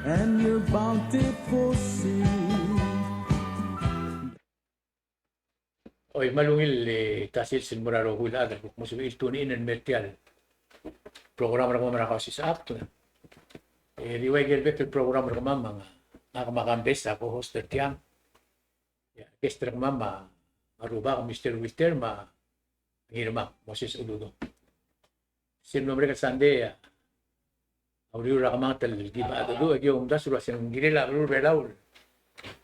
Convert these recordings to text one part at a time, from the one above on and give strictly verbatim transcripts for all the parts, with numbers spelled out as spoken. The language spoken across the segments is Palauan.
And your bountiful sea. Oi, me a ungil e ta sils el mo er a rokui el chad el kuk mo sebechir el tune in el mei er tia el program er kemam er a Kausisechakl. E di ua ikel bek el program er kemam a ngak me a Kambes a co-host er tiang. E a guest er kemam a rubak Mister Wilter me a Ngirmang Moses Uludong. Sel mlo merek el Sunday a uriul er a kemanget el ki badedu e ki omdasu el ua se ng kirel a beluu er a Belau me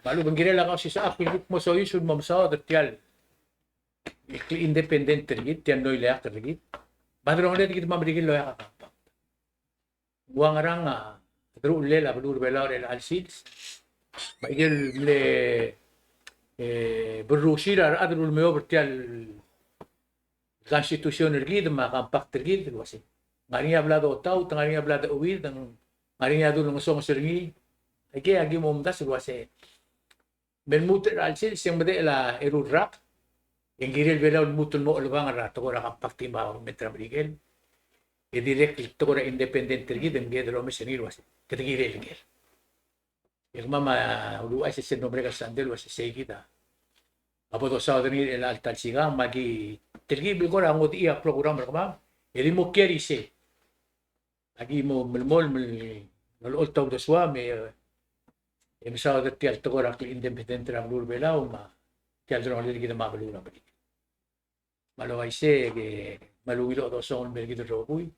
a lechub e ng kirel a Kausisechakl el kuk mo soiseb el mo mesaod er tia el independent er kid, tia el noileakl er kid. Ba delongeled kid me a Merikel el oeak a compact. Ng ua ngerang a deruchellel a beluu er a Belau er chelecha el sils? Me a ikel mle e, berrusir a rechad el ulemeob er tia el constitution er kid me a compact er kid el ua se ng ngar er ngii a bla dotaut, ng ngar er ngii a bla dochuid, ng ngar er ngii a dulngesonges er ngii. Aikei a ki mo omdasu el ua se me lmuut er chelecha el sils e ng medechel a eru el rak e ng kirel Belau el lmuut el mo chelebangel er a tekoi er a compact me a government er a Merikel. E dirrek el tekoi er a independent er kid e ng kede omes er ngii el ua se kede kirel ngii. E kemam a uluuchais e sel mlo merek el Sunday el ua se sei kid a bo dosaod er ngii er chelecha el ta el sikang me aki telkib el kora ngodechii a program er kemam e di mo kiei er isei. Aki mo melemolem el olecholt a uldesuam e, e mesaod er tia el tekoi er a klindependent er a beluu er a Belau me tia el delongelel kid me a beluu er a Merikel. Me a le uaisei e ke me a ungil chodosongel el mei er kid el rokui.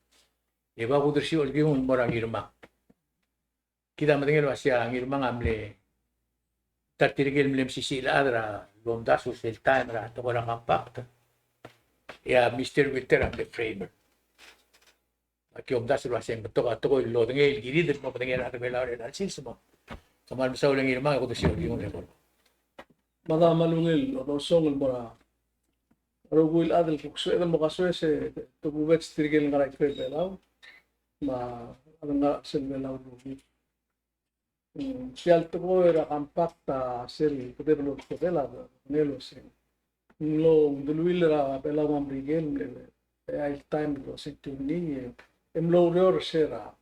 E ba kudersii a olkiung el mo er a Ngirmang. Kid a medengei el ua se a Ngirmang a mle ta er tirke el mle mesisiich el chad er a lomdasu sel taem er a tekoi er a compact. E a Mister Wilter a mle framer. Aki omdasu el ua se ng betok a tekoi el lodengei el kirir el mo medengei er a rechad er a Belau er chelecha el sils me kmal mesaul e Ngirmang e kudersii a olkiung el mo. Mada me a ungil chodosongel el mo er a rokui el chad el kuk sebeched el mo kasoes e tokubets tirke el ngar er a ikrel Belau me a rechad el ngar er a chelsel Belau el rokui. Mm, tia el tekoi er a compact a sel kede bo loltobed a ngii el ua se ng mlo, ng diluill er a Belau me a Merikel el, e a taem el ua se ng tiu ngii e mlo oureor er se er a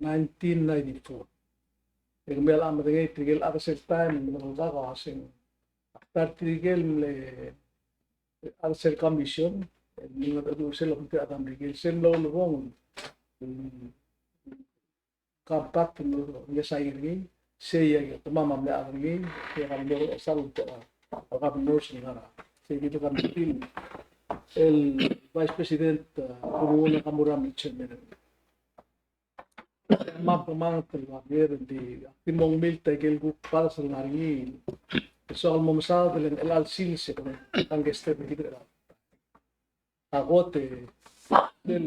nineteen ninety-four. E kemiu a medengei tirke el chad er sel taem el mlo, a ta er tirke el mle chad er sel commission el mengedecheduch er sel obengterir a rechad er a Merikel sel mlo ulebongel compact el ngesain er ngii, sei a kemam a mle chad er ngii, e kemam a mle sal a governors el ngar er a, sei kid a committee el Vice President, a, Kumuo Nakamura a mle chairman er ngii. Me a kemanget el ua ker e di, di mo ungil ta ikel kuk files el ngar er ngii. Soak el mo mesaod el chelecha el sils e kede, kede step er kid er a a kot e sel,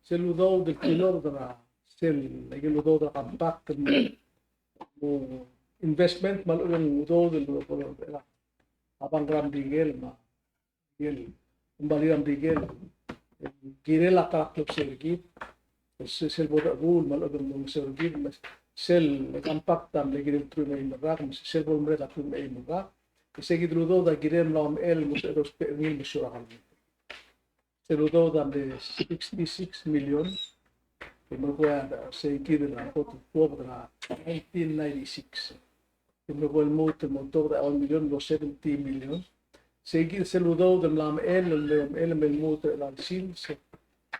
sel udoud el tilobed er a sel, ikel udoud er a compact el mo, mo investment me a lechub e ng udoud el mo, mo, a Bank er a Merikel me a, el, el kombalii er a Merikel el kirel a ta er a klebesei er kid. Se-, sel bo dechebuul me a lechub e ng olengeseu er kid, me sel compact a mle kirel teruich me a eim el rak, me sel bo lemerek a teruich me a eim el rak. E sei kid el udoud a kirem el mla omechell el mo sebeched el ousbech er ngii el mo siou er a government. Sel udoud a mle sixty-six million. E melekoi a sei kid el kot el tuobed er a nineteen ninety-six. E melekoi el lmuut el mo tuobed a one million el mo seventy million. Sei kid sel udoud el mla mechell, el mla mechell el lmuut er a chelecha el sils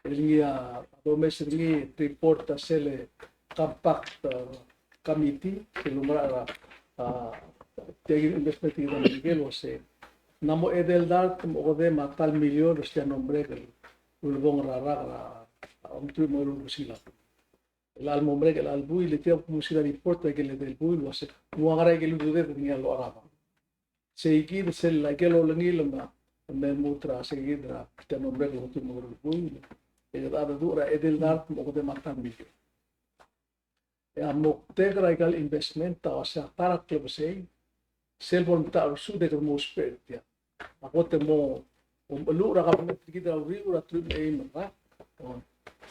el ngii a domes er ngii report a sel compact, a, committee, sel umerang er a, a, tia kid el investment er kid er a Merikel el ua se ng mo edei el dart me a okedei me a ta el million er sel mlo merek el ulebongel er a rak er a, a, omtruich me a eru el buil. Chelecha el mo merek chelecha el buil, e tia kuk mo sel report er a ikel edei el buil el ua se ng ua ngera ikel ududed el ngii a locha er a Sei kid sel aikel olengil me a, me lmuut er a sei kid er a, tia el mlo merek el ultuil mo er a buil. E kede dedu er a edei el dart me a okedei me a ta el million. E a moktek er aika el investment a uase a ta er a klebesei, sel bo lemeta a lsekum e kede mo ousbech er tia. A kot e mo, mo omecheluch er a kabelment er kid er a uriul er a teruich me a eim el rak.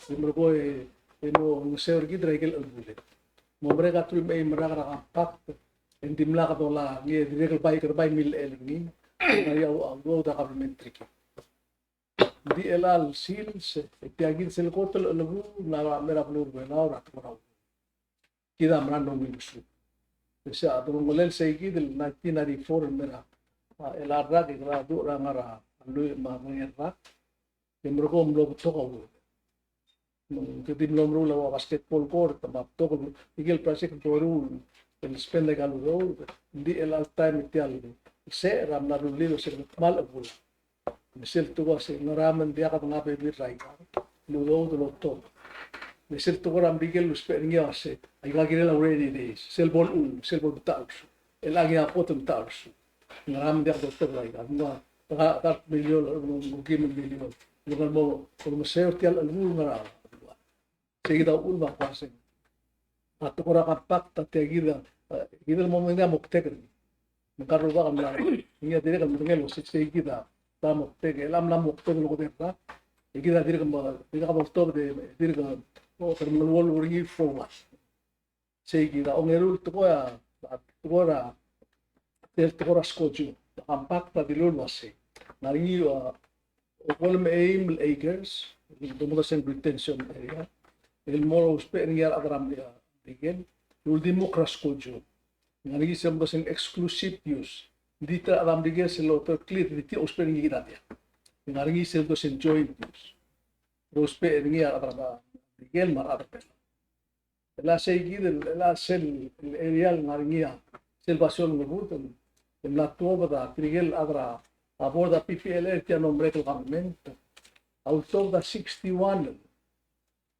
E melekoi e mo olengeseu er kid er aikel chelebuul. Mo merek a teruich me a eim el rak er a compact, e ng dimlak dolai, ngii e dirrek el bai, kede bai millechel er ngii, e ngar er ngii a udoud er a kabelment er kid. Ng di chelecha el sils, e tia kid sel kot el chelebuul el mla er a beluu er a Belau er a tekoi er a kid a mla mo ungil besul. E sei a delongelel sei kid el nineteen ninety-four el mei er a, a, el rak e kede dmu er a ngar er a lluich me a ngerang el rak. E merekong e mlo betok a udoud. Me ng di mlo meruul a ua basketball court, me a betok el, ikel project el doruul el spend aika el udoud, ng di chelecha el taem e tia el secher a mla rullii el se ng kmal chebuul. Me sel tekoi a se ngera me ng diak dengai a bebil er aika el udoud el oltobed. Me sel tekoi er a Merikel el ousbech er ngii a se, aika kirel a rainy days, sel bo lechull, sel bo lmetach a lsu. Chelechang e a kot el metach a lsu. Ngera me ng diak doltobed er aika, ng ua, ta, ta million, ng ua kim el million. Ng ua mo, mo meseu er tia el chelbuul ngera. Sei kid a uchul me a kuk uasei. A tekoi er a compact a tia kid a, e, kid el mo medengei a moktek er ngii. Me ng kuk rubak a mla, ngii a dirrek el medengei el uasei sei kid a ta moktek, el mla moktek el okedei er a. E kid a dirrek el mo, dirrek el mo oltobed e, dirrek el, o, kede mengeluolu er ngii for what. Sei kid a ongeru el tekoi a, a tekoi er a, el tekoi er a skojo. A compact a dilu el uasei. Ng ngar er ngii a, okolem eim el acres, el mo medengei el retention area. El mo ousbech er ngii a rechad er a Merikel, el uldimukl er a skojo. Ng ngar er ngii sel mo medengei el exclusive use. Ng di ta er a rechad er a Merikel sel loterekokl e di tia ousbech er ngii kid a diak. Ng ngar er ngii sel mo medengei el joint use. Ousbech er ngii a rechad er a Merikel me a rechad er a Belau. El a sei kid el, el a sel, el area el ngar er ngii a sel basio el ngebut el mla tuobed a tirke el chad er a board er a P P L A er tia el mlo merek el government. A ultobed a sixty-one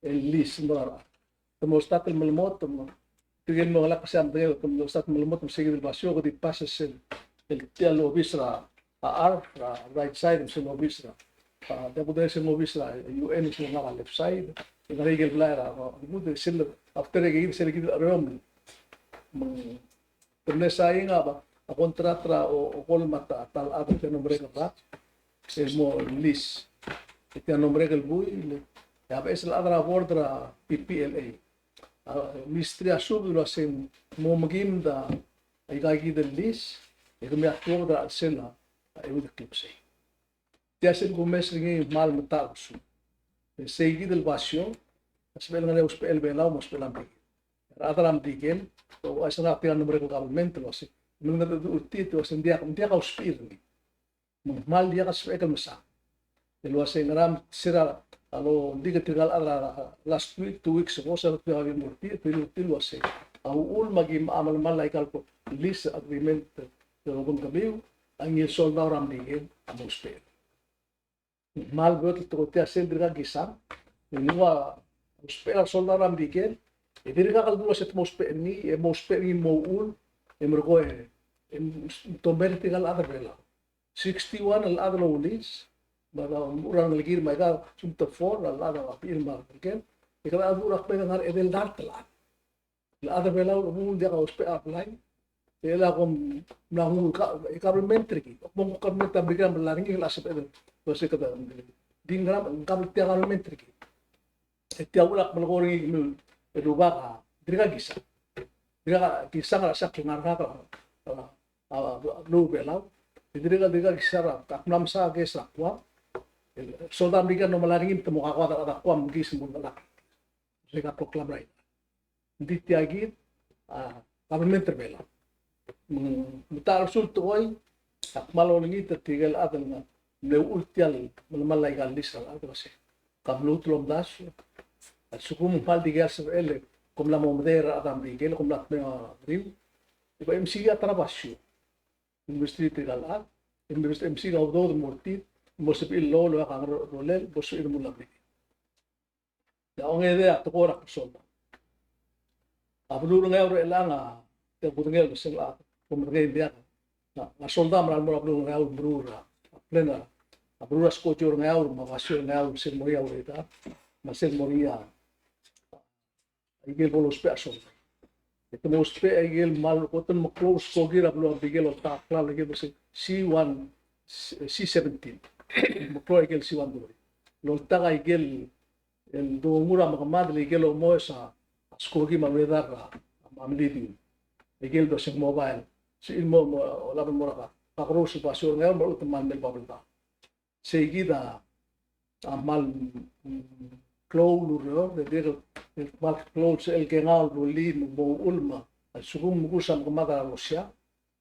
el lease el mo er a rechad. Te mo start el melemot, te mo, tirke el mo ngelakl er sel medengei, te mo start el melemot, me sei kid el basio, kede pass er sel, el tia el obis er a, a, a right side, me sel obis er a, a, diak kudengei sel obis er a U N, sel ngar er a left side, e ngar er ngii el blai er a, a, kuk sel, after e kid sel kid a chereomel. Me te mle sain a, a contract er a, o, okolem a ta, ta el chad er tia el mlo merek el rak, el mo lease. E tia el mlo merek el buil, e a beches el chad er a board er a P P L A. A, mistry a suub el uasei ng mo mekim a, aika kid el lease, e kemiu a tuobed er a chelsel a, a euid el klebesei. Tia sel kumes er ngii a kmal metau a lsu. E sei kid el basio a sebechel ngar er ngii a usbechel Belau me a usbechel a Merikel. A rechad er a Merikel, a uaisei ng ngar er tia el mlo merek el government el uasei, me ng ngar er ngii a ultuil el uasei ng diak, ng diak a usbechir er ngii. Me ng kmal diak a sebechek el mesang. El uasei ngera me se er a, a lo, ng di tirka el chad er a last week, two weeks ago, se er a tia el mo er tir, tir el uasei a uchul me aki melemall aika el lease agreement el obengkemiu, a ngii el soldau er a Merikel a mo ousbech. Ng kmal beot el tekoi tia sel dirkak kisang, e ng ua ousbech a soldau er a Merikel, e dirkak el dulu el uasei te mo ousbech er ngii, e mo ousbech er ngii el mo uchul, e merekong e, e te omer tirka el chad er a Belau. Sixty-one el chad el oulease, me a lechub a rengelekir me aika, sum te four el chad er a Merikel, e kede dmu er a kmedengei a edei el dart el chad. El chad er a Belau el chebungel diak a ousbech a blai. E le kom mla nguu el ka, e government er kid. Kom nguu government er a Merikel me a lak ngii el sebeched el, el se kede, di ngera, ng kab tia government er kid. E tia uchul ak melekoi er ngii el rubak a, dirkak kisang. Dirkak kisang er a sel ngar er ngak a, a, a, a, beluu er a Belau. E dirkak, dirkak kisang er a, ak mla mesa a case er a Guam. El soldau er a Merikel a mla er ngii me te mo kakoad er a Guam me ki se mo ngelak. Se ka proclaim er a Ng di tia kid, a, government er a Belau. Me ng, me ta er a lsekum tekoi, ak kmal olengit er tirke el chad el ngar, mle uchul tia el melemall aika el lease er a rechad el uasei, ka mluut el omdasu. A lsekum ng kmal dikea el sebechel e kom mla mo medei er a rechad er a Merikel, kom mla dmeu a ngeriu. E bai mesiik a ta er a basio. Mesterir tirka el chad, e mesterir, mesiik a udoud el mo er tir, mo sebechir el lolab a ngerang el rolel, mo sebechir el mo er a Merikel. E a ongedei a tekoi er a kuk soldau. A beluu er a Ngeaur er chelechang a, te kudengei el mesang a, kom medengei el diak. Ng, ng soldau a mera el mo er a beluu er a Ngeaur el meruul a, a plan a, a meruul a skojo er a Ngeaur, me a basio er a Ngeaur, sel mo er ngii a ureor, me sel mo er ngii a, a ikel bo lousbech a soldau. E te mo ousbech a ikel mal, kot el meklou a skoki er a beluu er a Merikel el oltak a klalo el ikel bo se C one, C seventeen. Meklou a ikel C one debris. El oltak a ikel el dongu er a mekemad el ikel omoes a skoki me a ureor er a, a, Meridium. Ikel bo se ng mobile. Se el mo, mo, olab el mo er a ka, kakerous el basio er a Ngeaur me a lechub e te kmal mei el Babeldaob. Sei kid a, a kmal, mm, klou el ureor, e dirrek el kmal klou el sebechel el kengau el rullii me bo uchul me a lsekum me kuk msa mekemad er a Russia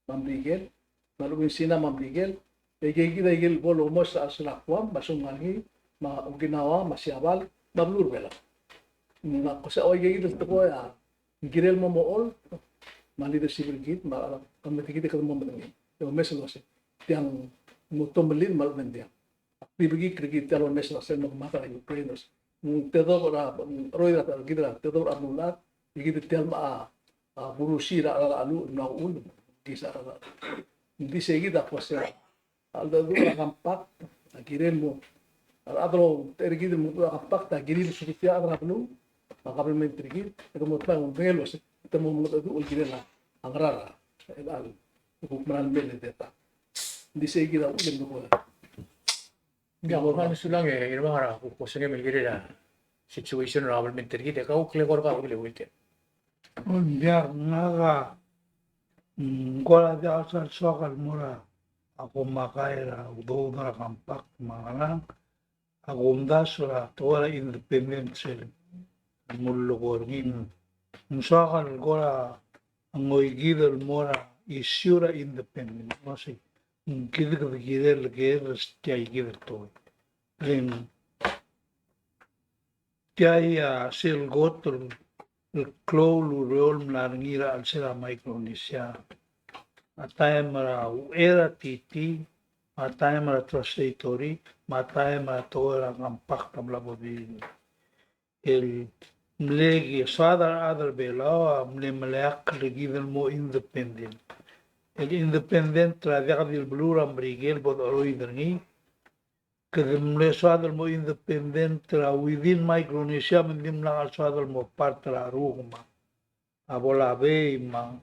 me a Merikel, me a lechub e ng Sina me a Merikel, e ikei kid a ikel bo lomes er a chelsel a Guam, me a lsekum ng ngar er ngii, me a Okinawa, me a Siabal, me a beluu er a Belau. Me ng ko se a ua ikei kid el tekoi a ng kirel mo mocholt, me a leadership er kid, me a, me a kid e kede mo medengei. E omes el uasei tiang mo tomellii me a lechub e ng diak. Ak di bekikl er kid tia el omes el uasei ng mekemad er a Ukraine. Ng tedobech er a, ng cheroid er kid er a tedobech er a beluulechad, e kid tia el mla, a, burusi er a, a, a, lu, mla uchul, kisa, a, ng di sei kid a ko se a cheldecheduch er a compact a kirel mo, a rechad el outecher er kid el mo er a compact a kirir el subechiakl er a beluu, a government er kid, e kede mo tmai el medengei el uasei te mo mengedecheduch el kirel a ngera er a, el, el kuk mera el mei el data. Ng di sei kid a uchul e ng ko. Ia, ko kmal mesulang e, Irmang, er a kuk osengem el kirel a situation er a government er kid, e kau klekork a kuk le uite. Ng diak, ngak a, mm, ng kora diak el sal soak el mo er a komakai er a udoud er a compact me a ngerang, a kumdasu er a tekoi er a independence el mo leko er ngii. Ng soak el kora ngoikid el mo er a issue er a independence. Uasei, mm, kid kede kirel el ker er tia kid el tekoi. Le ng tia a sel kot el, el klou el ureor el mla er ngii er a chelsel a Micronesia. A taem er a uchei er a T T, me a taem er a Trust Territory, me a taem er a tekoi er a compact a bla bo di. El mle ki soad a rechad er a Belau a mle meleakl er kid el mo independent. El independent er a diak di el beluu er a Merikel bo decheroid er ngii, kede mle soad el mo independent er a within Micronesia me ng dimlak el soad el mo part er a Ruk me a Pohnpei me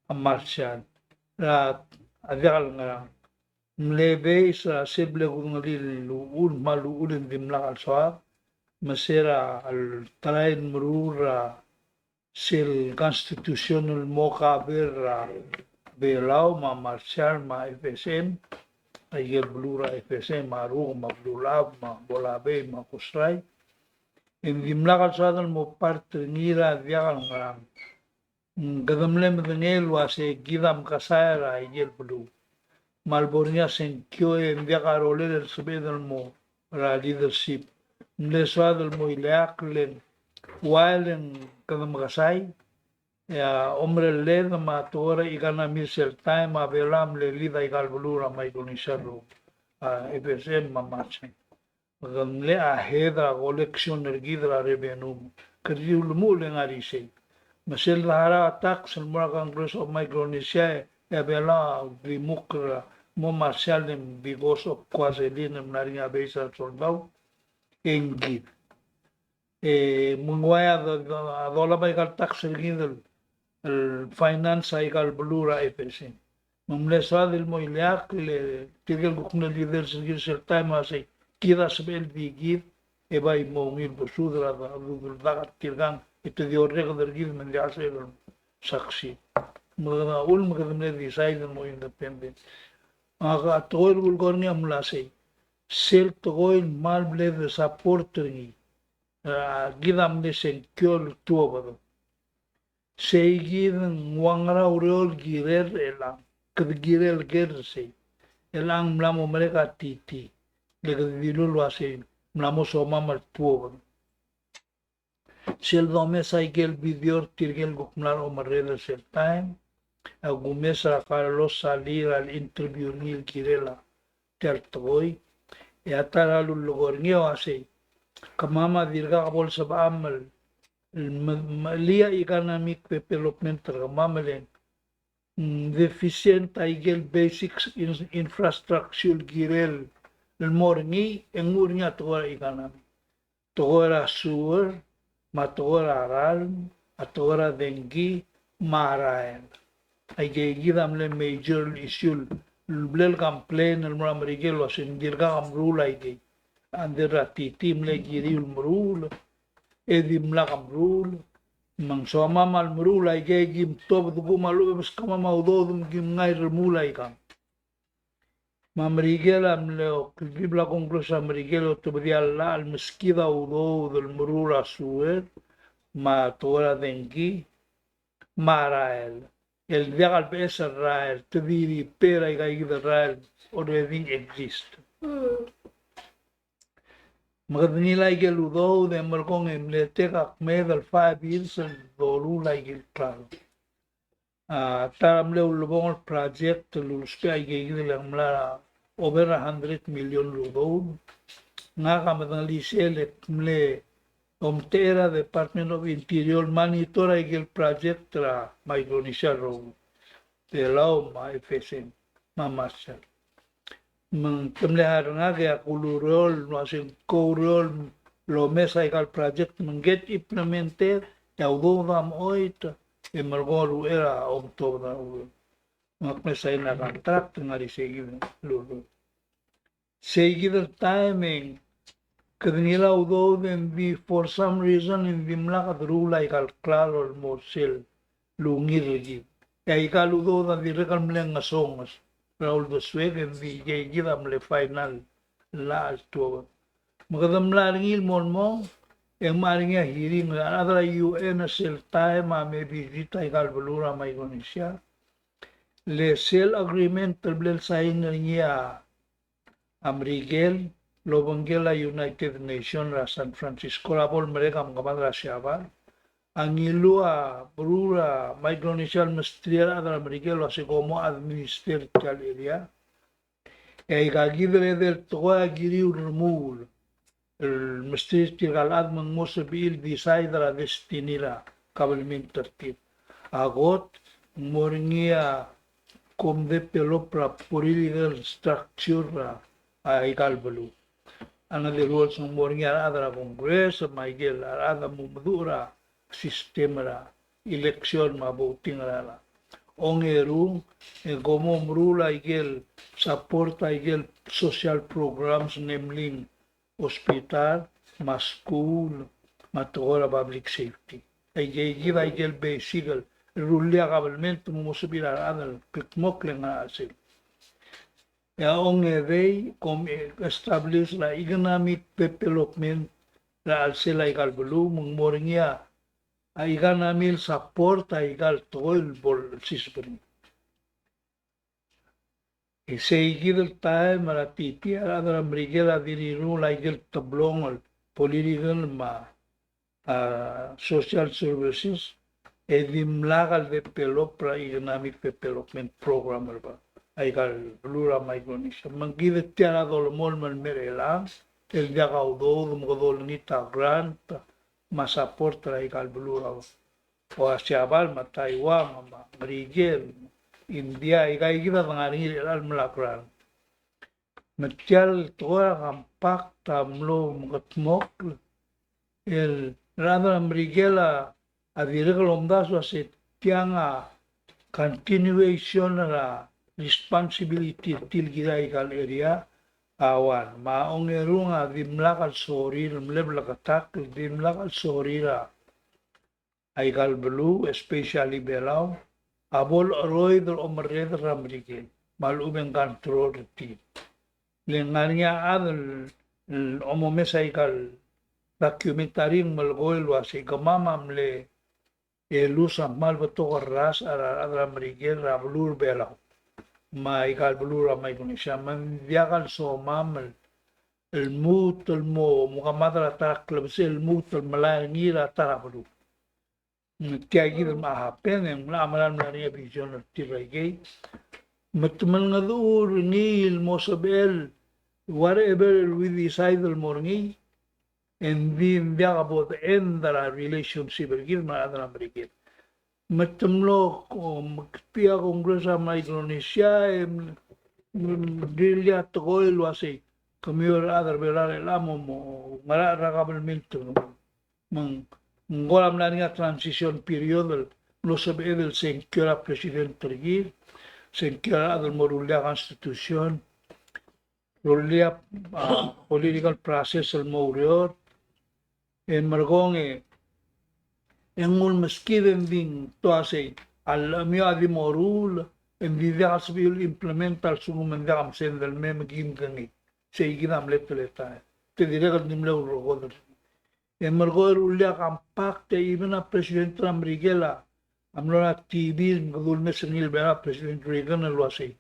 a Marshall. Er a diak el ngerang, mle base er a sel bla kudengelii el uchul me a uchul e ng dimlak el soad, me se er a le try el meruul er a sel constitution el mo cover er a Belau me a Marshall me a F S M, a ikel beluu er a F S M, a Ruk me a Beluulechab me a Pohnpei me a Kosrae. E ng dimlak el soad el mo part er ngii er a diak el ngerang. Ng kede mle medengei el uasei kid a mekesai er a ikel beluu. Me a lebo er ngii a sengkio e ng diak a rolel el sebeched el mo er a leadership. Ng mle soad el mo ileakl e ng uaisei e ng kede mekesai. E a omerelled me a tekoi er a economy er sel taem a Belau a mle lead a ikal beluu er a Micronesia el rokui, a, F S M me a Marshall. Me kede mle ahead er a collection er kid er a revenue. Kede di ulemuchel e ng ngar er isei. Me sel deharau a tax el mo er a Congress of Micronesia e a Belau a di mukl er a mo Marshall because of gasoline el mla er ngii a base er a soldau. E ng kid. E me ng uai a do-, do-, a dolab a ikal tax er kid el, el finance a ikal beluu er a F S M. Me ng mle soad el mo ileakl e tirke el kuk mle leaders er kid er sel taem a sei, kid a sebechel di kid, e bai mo ungil besudel a, a, a, a, tirkang, e te di orreked er kid me ng diak el sebechel el succeed. Me kede uchul me kede mle decide el mo independent. A ka tekoi el kulekoi er ngii a mla sei, sel tekoi el kmal mle de support er ngii, a, kid a mle sengkio el tuobed. Sei kid ng ua ngera ureor el kirel, e ng kede kirel el ker er sei. E ng mla mo merek a T T. Le kede dilu el uasei, mla mo somam el tuobed. Sel domes a ikel video er tirke el kuk mla er a omerreder er sel taem, a kumes er a Carlos Salir a le interview er ngii el kirel a tia el tekoi, e a ta er a lulekoi er ngii a uasei, kemam a dirkak bo lsebecham el, el me-, melai a economic development er kemam el ng, mm, deficient a ikel basic in-, infrastructure el kirel el mo er ngii, e ng mo er ngii a tekoi er a economy. Tekoi er a sewer, me a tekoi er a ralm, a tekoi er a dengki, me a rael. Aike kid a mle major issue el mle complain el mo er a Merikel el uasei ng dirkak a meruul aikei. Under er a T T mle kiriu el meruul, e dimlak a meruul, me ng somam a lemeruul aikei, kim tobed kuk me a lechub e beskemam a udoud me kim ngai el remuul aikang. Me a Merikel a mle, okedib el Congress er a Merikel a otobedii a llach el meskid a udoud el meruul a sewer, me a tekoi er a dengki, me a rael. El diak el beches el rael, te di repair aika ikid el rael already exist. Me kede ngilai aike el udoud e merekong e mle take a kmeed el five years el dolul aike el klalo. A ta er a mle ulebongel project el ulusbech aike ikid el mla er a over a hundred million el udoud. Ngak a medengelii sel e mle omtechei er a Department of Interior el monitor aike el project er a Micronesia el rokui, Belau me a F S M me a Marshall. Me ng te mle harau er ngak e ak ulureor el uasei ng koureor el omes aika el project me ng get implemented, e a udoud a mechoit, e merekong e uchei er a omtobed er a ureor. Me ak mle sign a contract, ngar er sei kid el ureor. Sei kid el taem e ng kede ngilai a udoud e ng di for some reason e ng dimlak deruul aika el klalo el mo sel lungil er kid. E aika el udoud a dirrek el mle ngesonges er a uldesuek e ng di ikei kid a mle final llach el tuobed. Me kede mla er ngii el mo lmong e ng mla er ngii a hearing, a rechad er a U N er sel taem a me visit aika el beluu er a Micronesia. Le sel agreement el bla lesign er ngii a a Merikel el obengkel a United Nations er a San Francisco er a bo lemerek a mekemad er a Siabal a ngiluu a beluu er a Micronesia el mesterir a rechad er a Merikel el uasei kom mo administer tia el area. E aika kid el edei el tekoi a kiriu el remuul el mesterir tirka el chad me ng mo sebechir el decide er a destiny er a kabelment er tir. A kot, ng mo er ngii a kom develop er a political structure er a aika el beluu. A ngede el rules ng mo er ngii a rechad er a Congress me aike el rechad a mo meduch er a system er a election me a voting er a rechad. Ongerung, e kom mo meruul aike el support aike el social programs, namely hospital, me a school, me a tekoi er a public safety. Aike kid aike el basic el rullii a kabelment me mo sebechir a rechad el kldmokl e ngar er a chelsel. E a ongedei, kom establish er a economic development er a chelsel aika el beluu, me ng mo er ngii a economy el support aika el tekoi el bo lsiseb er ngii. E sei kid el taem er a tipii a rechad er a Merikel a di riruul aike el teblong el political me a, a, social services, e dimlak el develop er a economic development program er a, aika el beluu er a Micronesia. Me ng kid tia er a dolemolem el mei er chelechang, el diak a udoud me kede olengit a grant me a support er aika el beluu er a, ua Siabal me a Taiwan me a Merikel, India, aika kid a dengar er ngii er chelecha el mla grant. Me tia el tekoi er a compact a mlo mekedmokl el rechad er a Merikel a dirrek el omdasu el uasei tiang a continuation er a responsibility er tir kid er aika el area a one. Me a ongerung a dimlak el sorir, mle bleketakl, dimlak el sorir a aika el beluu, especially Belau, a bo lecheroid el omerreder er a Merikel me a lechub e ng control er tir. Le ngar er ngii a chad el, el omomes aika el documentary el melekoi el uasei kemam a mle elus a kmal betok el rasech er a rechad er a Merikel er a beluu er a Belau me aika el beluu er a Micronesia, me ng diak el somam el, el lmuut el mo, mo kemad er a ta er a klebesei el lmuut el melai er ngii er a ta er a beluu. Tia kid el mla happen, e ng mla meral mla er ngii a vision er tir er a ikei. Me te mengedecheduch er ngii el mo sebechel whatever we decide el mo er ngii, e ng di, ng diak bo de end er a relationship er kid me a rechad er a Merikel. Me te mlo, o, me kede tia Congress er a Micronesia, e, mm, really a tekoi el uasei kemiu el rechad er a Belau el mo, mo ngar er a government, me ng, ng kora mla er ngii a transition period el mlo sebeched el sengkio er a president er kid, sengkio er a rechad el mo rullii a constitution, rullii a, a, political process el mo oureor, e merekong e, e ng ulemeskid e ng di te uasei a llechemiu a di moruul, e ng di diak el sebechir el implement a lsekum ng diak a mesend el mei me kim kengei. Sei kid a mle teletael. Te dirrek el di mle urekodel. E merekong e rullii a compact e even a president er a Merikel a mlo er a T V me kede ulemes er ngii el Belau, President Reagan el uasei,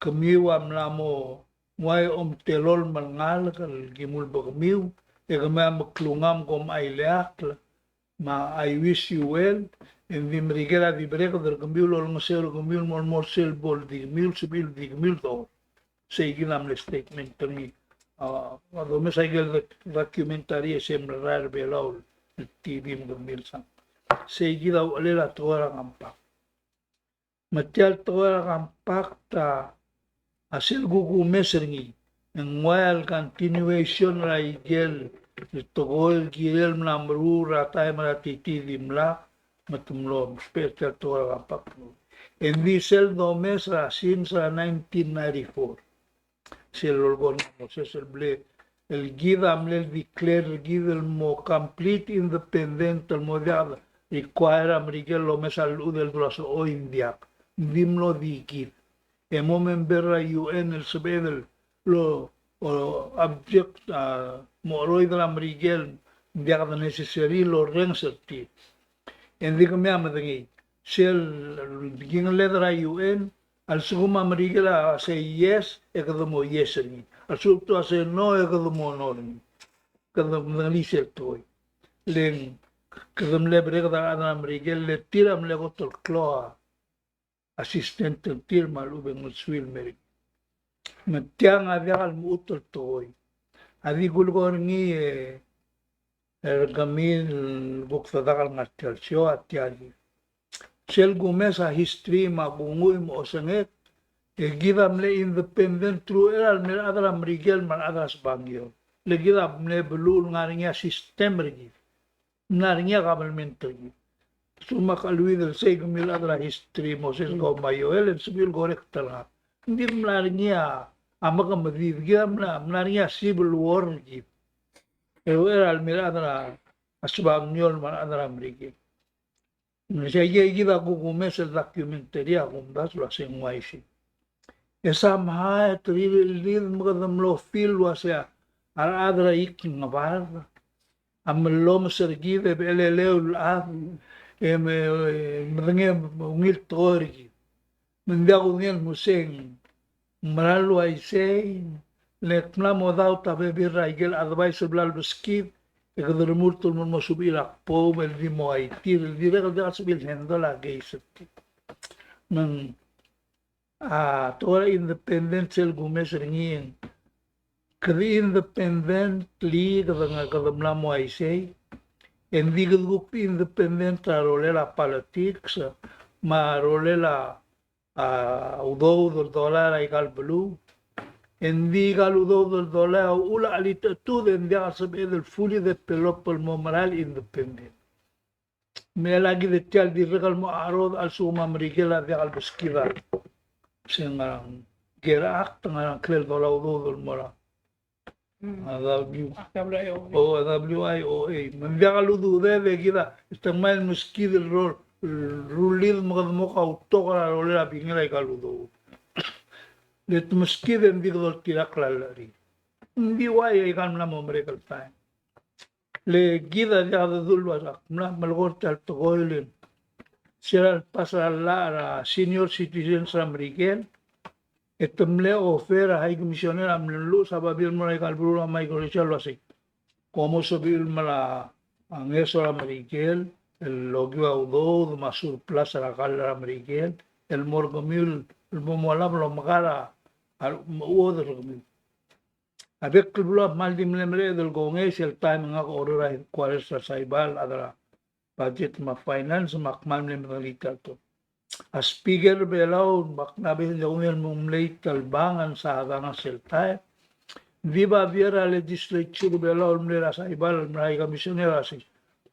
kemiu a mla mo nguu a omtelolem el ngalek el kim ulebekemiu, e kemiu a meklungamko me a ileakl, me a I wish you well, e ng di Merikel a di bereked er kemiu el olengeseu er kemiu el mo, mo sel bo el di kemiu, sebechir el di kemiu el dechor. Sei kid a mle statement er ngii. A, a domes a ikel doc-, documentary e se mle er a Belau el T V me kede milsang. Sei kid a uchelel a tekoi er a compact. Me tia el tekoi er a compact a, a sel kuk omes er ngii, e ng ua el continuation er a ikel tekoi el kirel mla meruul er a taem er a titi el dimlak, me te mlo ousbech er tia el tekoi er a compact. E ng di sel domes er a since er a nineteen ninety-four. Sel lolekoi er ngii a Moses el ble, el kid a mle declare er kid el mo complete independent el mo diak require a Merikel el omes a llechud el dula sochoi, ng diak. Ng di mlo di kid. E mo member er a U N el sebeched el lo, o, object, a, mo cheroid er a Merikel, ng diak de necessary el orrenges er tir. E ng di kemiu a medengei. Sel kingeled er a U N, a lsekum a Merikel a sei yes, e kede mo yes er ngii. A lsekum te ua sei no, e kede mo no er ngii. Kede medengelii sel tekoi. Le ng kede mle bereked a rechad er a Merikel, le tir a mle kot el klou a assistant er tir me a lechub e ng ulsuil el mer ngii. Me tiang a diak el lmuut el tekoi. A di kulekoi er ngii e, er kemiu el kuk dedak el ngar tia el show a tia el, sel kumes a history me a kunguich me a osengek, e kid a mle independent through er a lemei el chad er a Merikel me a rechad er a Sbangiol. Le kid a mle beluu el ngar er ngii a system er kid. Ng mla er ngii a government er kid. Sel me ak cheleuid el sei kemiu el chad er a history, Moses, kau me a Joel, e ng sebechir el correct er ngak. Ng di mla er ngii a, a mekemedid, kid a mla, mla er ngii a civil war er kid. E uchei er a lemei el chad er a Sbangiol me a rechad er a Merikel. Me sei kid a kuk omes el documentary a kumdasu el uasei ng uaisei. E somehow e te rirellid me kede mlo feel el uasei a rechad er a Ikngebard a mellomes er kid e becheleleu el chad e me, e medengei a ungil tekoi er kid. Me ng diak kudengei el mo sei ng mera el uaisei, le kmla mo doubt a bebil er a ikel advice el bla lebeskid, e kede remurt el mo, mo subechir a kboum el di mo aitir, el dirrek el diak el sebechir el handle a case er tir. Me ng a tekoi er a independent sel kumes er ngii, kede independently kede nga, kede mla mo uaisei, e ng di kede kuk independent er a rolel a politics me a rolel a, a udoud el dolai er a ikal beluu. E ng di ikal udoud el dolai a uchul a chelitechetud e ng diak el sebeched el fully develop el mo merael independent. Me a kid e tia el dirrek el mo cherodech a lsekum a Merikel a diak el beskid a se ngar er a Care Act, ngar er a ngklel dolai a udoud el mo er a, a, W, o, W I O A. Me ng diak el ududed e kid a, e te ngmai el meskid el rol, rullid me kede mo kautok er a rolel a bingel a ikal udoud. Le te meskid e ng di kede oltirakl a llecherir. Ng di uai a ikal mla mo merek el taem. Le kid a diak dedu el uasei ak mla melekoi er tia el tekoi el, sel pass er a llach er a senior citizens er a Merikel, e te mle offer a High Commissioner a mle lluches a babier el mo er a ikal beluu er a Micronesia el uasei, kom mo sebechir el mla ngeso er a Merikel el okiu a udoud me a surplus er a kall er a Merikel el mo er kemiu el bo molab el omekar a, a, udoud er kemiu. A bek el beluu a kmal di mle mereched el kongei sel taem e ngak a oureor er a headquarters er a Saipan el chad er a budget me a finance me ak kmal mle medengelii tia el tekoi. A speaker er a Belau, me ak mla mei e ng di kuk mle telbang e ng sadang er sel taem. Di babier a legislature er a Belau el mle er a Saipan el mla er a commissioner a sei,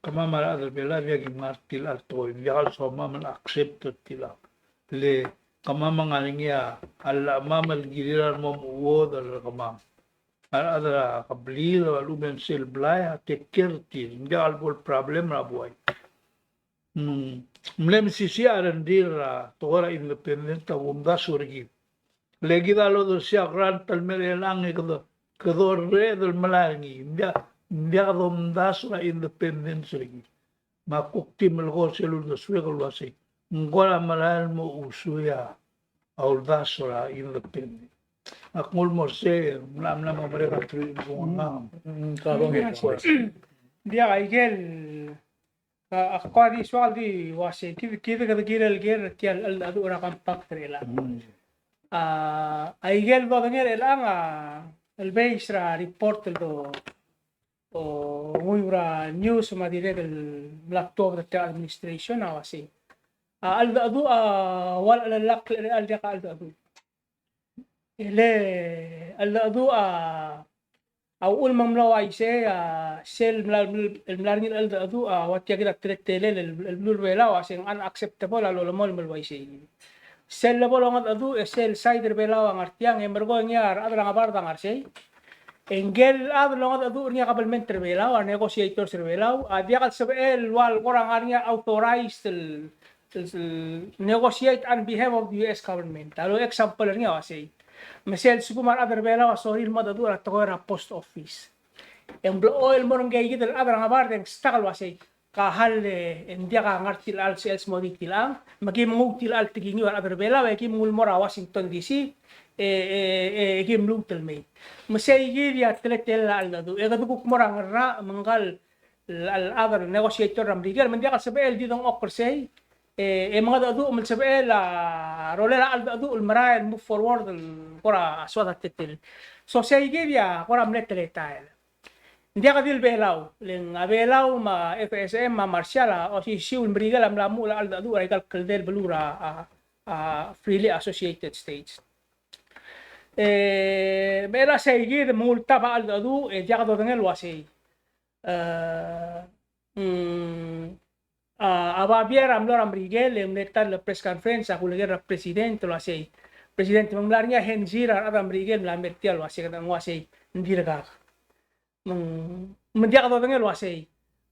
kemam a rechad er a Belau a diak kim ngar er tia el tekoi, ng diak el somam el accept er tia el, le kemam a ngar er ngii a llachemam el kirir a remo mechuodel er kemam. A rechad er a kebliil a lechub e ng sel blai a take care er tir, ng diak el bo el problem er a buai. Mm, mle mesisiich a rengrir er a tekoi er a independent a kumdasu er kid. Le kid a lodersii a grant el mei er chelechang e kede, kede orreched el melai er ngii. Ng diak, ng diak domdasu er a independence er kid. Me a kuk di melekoi sel uldesuek el uasei, ng kora merael el mo usui a uldasu er a independent. Ak nguu el mo er sei, mla, mla mo merek a truich el bung a ngang. Mm, mm, ka bong e. Ng diak a ikel, a, ak kora di soak el di uasei, kid, kid, kid, kid el ker er tia el, el, a, er a compact er chelechang. Mm. A, a ikel dodengei er chelechang a, el base er a report el do, o, nguiu er a news me a dirrek el mla tuobed er tia el administration a uasei, a cheldecheduch a ua el chelellakl er a diak a cheldecheduch. E le cheldecheduch a, a uchul me ng mlo uaisei a sel mla, el mla er ngii el cheldecheduch a ua tia kid a teletelel el, el beluu er a Belau a se ng unacceptable a lolemolem el uaisei. Sel lebo longedecheduch e sel side er a Belau a ngar tiang e merekong e a rechad er a ngebard a ngar sei. E ngikel chad el longedecheduch er ngii a kabelment er a Belau, a negotiators er a Belau, a diak el sebechel el ua el kora ngar er ngii a authorized el, el, el negotiate on behalf of the U S government. A lo example er ngii a uasei, me sel lsekum a rechad er a Belau a sorir el mengedecheduch er a tekoi er a post office, e ng blechoel el mo er ngii kid el chad er a ngebard e ng stak el uasei, ka hall e ng diak a ngar tia el sel smodii tiang, me kim nguu tia el tekingiu a rechad er a Belau e kim nguu el mo er a Washington D C, e, e, e, e kim lmuut el mei. Me sei kid a teletelel a cheldecheduch. E kede kuk mo er a ngerang, me ngka el, el, el other negotiator er a Merikel, me ng diak el sebechel el di dengchokl er sei, e, e mengedecheduch me ng sebechel a rolel a cheldecheduch el merael el move forward el kora soad a teletelel. So sei kid a kora mle teletael. Ng diak di el Belau, le ng a Belau me a F S M me a Marshall a osisiu el Merikel a mla muchel a cheldecheduch er aika el kldei el beluu er a, a, a, freely associated states. E, me a sei kid me ng ultab a cheldecheduch, e diak dodengei el uasei. E, mm, a, a babier a mlo er a Merikel, e mle ta el press conference, a kuleker er a president el uasei, president, me ng mla er ngii a henzi er a rechad er a Merikel el mla mer tia el uasei, kede ng uasei, ng dirkak. Me ng, me ng diak dodengei el uasei.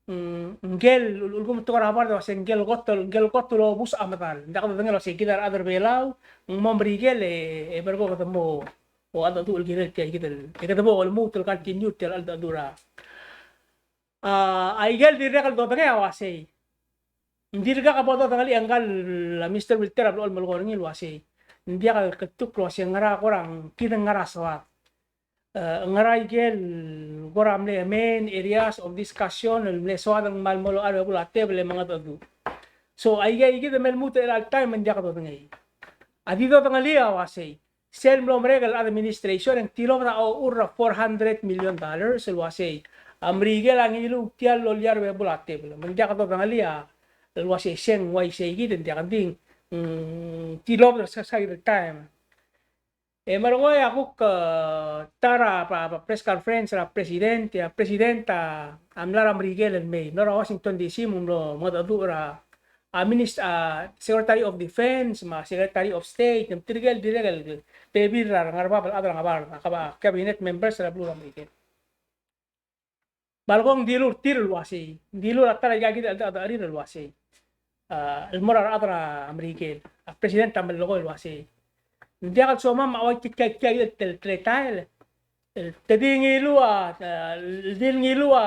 Mm, ngikel, ul-, ulekum tekoi er a bard el uasei, ngikel kot el, ngikel kot el obus a medal. Ng diak dodengei el uasei, kid a rechad er a Belau, ng mo Merikel e, e merekong kede mo, o cheldecheduch el kirel tia kid el, e kede bo lmuut el continue tia el cheldecheduch er a. A, a ikel dirrek el dodengei a uasei, ng dirkak bo dodengelii, e ngka el Mister Wilter a blechoel el melekoi er ngii el uasei, ng diak el ketuk el uasei ngera kora ng kid ngera soad. E, ngera ikel kora mle main areas of discussion el mle soad el kmal mo loia er a bebul a tebel e mengedecheduch. So, aike, aike kid me lmuut er a time me ng diak dodengei. A di dodengelii a uasei, sel mlo merek el administration e ng tilobed a ochur er a four hundred million dollars el uasei a Merikel a ngiluu tia el loia er a bebul a tebel. Me ng diak dodengelii a el uasei se ng uaisei kid, ng diak, ng di, mm, tilobed er a side el time. E merekong e a kuk, e, ta er a, a, a press conference er a president, e a president a, a mla er a Merikel el mei, mla er a Washington D C, me ng mlo mengedecheduch er a, a minis-, a Secretary of Defense, me a Secretary of State, me tirke el dirrek el bebil er a rengar er a bab el chad er a ngebard, a kab-, cabinet members er a beluu er a Merikel. Me a lekong ng dilu er tir el uasei, ng dilu er a ta er aika kid el cheldecheduch el uasei, a, el mo er a rechad er a Merikel, a president a melekoi el uasei, ng diak el somam a ua tia, tia, tia el tel-, teletael, el te di ngiluu a, a, el di ngiluu a,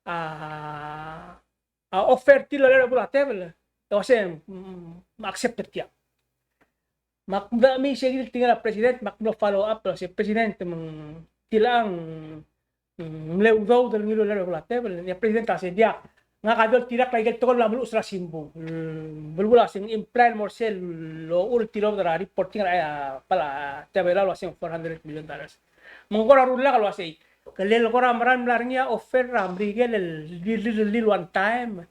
a, a offer tir el loia er a bebul a tebel, e uasei, mm, mm, accept er tiang. Me ak mla mei sei kid el tekingel a president, me ak mlo follow up el uasei, president, me ng tilechang, mm, mle udoud el ngiluu el loia er a bebul a tebel. E a president a uasei, diak, ngak a di oltirakl a ikel tekoi el mla meluches er a simbung. Mm, belkul a uasei ng imply el mo er sel lochul el tilobed er a reporting er a, a, bla, tia Belau el uasei ng four hundred million dollars. Me ng kora rullak el uasei, kele kora mera el mla er ngii a offer er a Merikel el di, di, di, di one time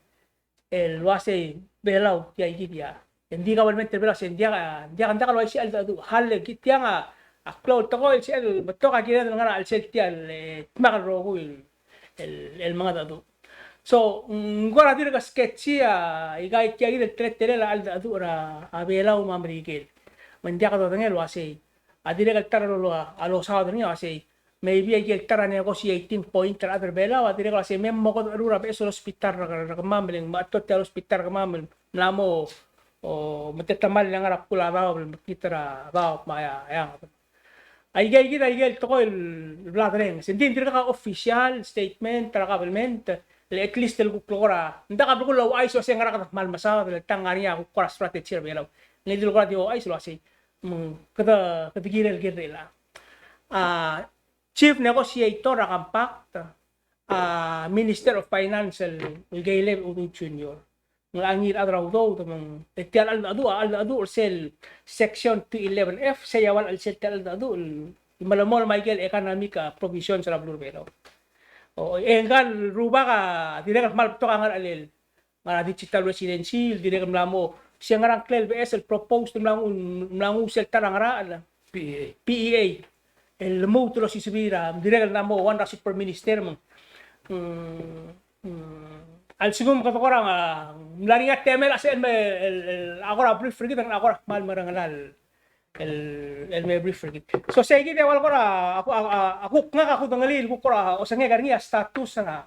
el uasei Belau tia ikid a. Ng di government er Belau a uasei ng diak, ng diak, ng diak el uaisei a cheldecheduch. Hale kid tiang a, a klou el tekoi el sel betok a kired el ngar er a chelsel tia el, e, dmak el rokui el, el, el mengedecheduch. So, ng kora dirk sketchy a, ika tia ikid el teletelel a cheldecheduch er a, a Belau me a Merikel. Me ng diak dodengei el uasei, a dirrek el ta er a lo-, a losaod er ngii a uasei, maybe aike el ta er a negotiating point er a rechad er a Belau a dirrek el uasei me mo kede cheru er a beches el hospital er a, er a kemam, el ng mla betot tia el hospital er a kemam el mla mo, o, metetemall el ngar er a bkul a daob el mekngit er a daob me a eanged. Aike, aike, aike el tekoi el bla dereng. Se ng di dirkak a official statement er a government, el at least el kuk kora, ng diak a belkul el ouchais el uasei ngera kede kmal mesaod, el ta ng ngar er ngii a kuk kora strategy er a Belau. Ng di el kora di ouchais el uasei, mm, kede, kede kirel, kirel a, a chief negotiator er a compact, a Minister of Finance el, el Kaleb Uduch Junior. Ng locha ngii a rechad er a udoud me ng, e tia el cheldecheduch, a cheldecheduch er sel section two eleven F, sei a ua el chelsel tia el cheldecheduch el melemolem aike el economic, a, provisions er a beluu er a Belau. O, e ngka el rubak a dirrek el kmal betok a ngar er a chelsel, ngar er a digital residency, el dirrek el mla mo, se ngera ngklel beches el proposed el mla nguu, mla nguu sel ta er a ngerachel, P E A. P E A. El lmuut el osisebii er a, dirrek el mla mo one er a super minister me ng, mm, mm, a lsekum kede kora, a, mla er ngii a temel a sel me, el, el, a kora brief er kid, a kora kmal meringel el, el, el me brief er kid. So sei kid e ua el kora, a ku, a, a, a kuk ngak a kudengelii el kuk kora osengek er ngii a status er a,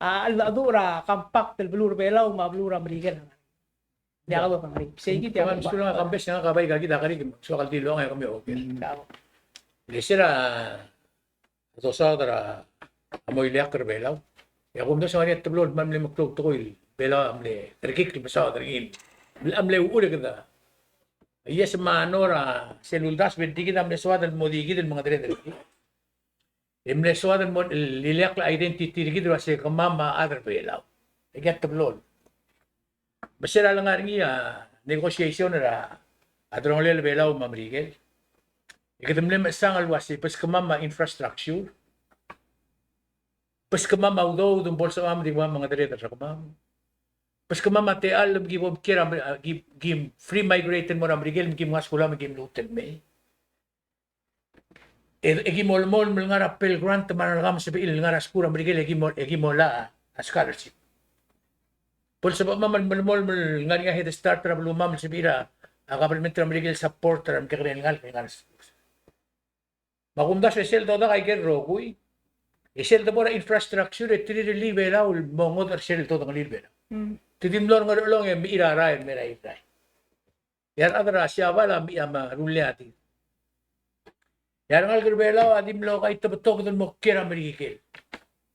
a, a cheldecheduch er a compact el beluu er a Belau me a beluu er a Merikel. Diak a bo kengei. Sei kid a bo. Kemam, sulang a kambes, ngak a bai ka kid a kerik, soak el di lolekoi e kemiu, okay. Kau. Le se er a dosaod er a mo ileakl er a Belau, e a kumdasu e ng ngar er ngii a teblo el kmal mle meklou a tekoi el Belau a mle kerekikl el mesaod er ngii. A mle uchul e kede, yes, me a ngar er a sel uldasu e di kid a mle soad el mo di kid el mengedereder er kid. E mle soad el mo, el ileakl a identity er kid el uasei kemam a chad er a Belau. Aika a teblo. Me se er a lengar er ngii a negotiation er a delongelel a Belau me a Merikel, e kede mle mechesang el uasei, beskemam a infrastructure, beskemam a udoud me bo lsebechemam e di kemam a mengedereder er kemam, beskemam a techall me ki bo mkiei er a, ki, ki free migrate el mo er a Merikel me ki mngai a skuul me ki mluut el mei. E, e ki mo melemolem el ngar er a Pell Grant me a rengelekam a sebechir el ngar er a skuul er a Merikel e ki mo, e ki mo loia a scholarship. Bo lsebechemam el melemolem el ngar er ngii a Head Start er a belumam el sebechir a, a government er a Merikel el support er a remekekerei el ngalek el ngar er a skuul. Me a kumdasu e sel dodak aike el rokui, e sel debo er a infrastructure e te rirellii a Belau el mo ngodech er sel dodengelii a Belau. Mm. Te di mlo er a Ngerchelong e mechir a rael, me er a Irrai. E a rechad er a Siabal a mechia me a rullii a tir. E a rengalek er a Belau a di mlo kaitebetoked el mo kiei er a Merikel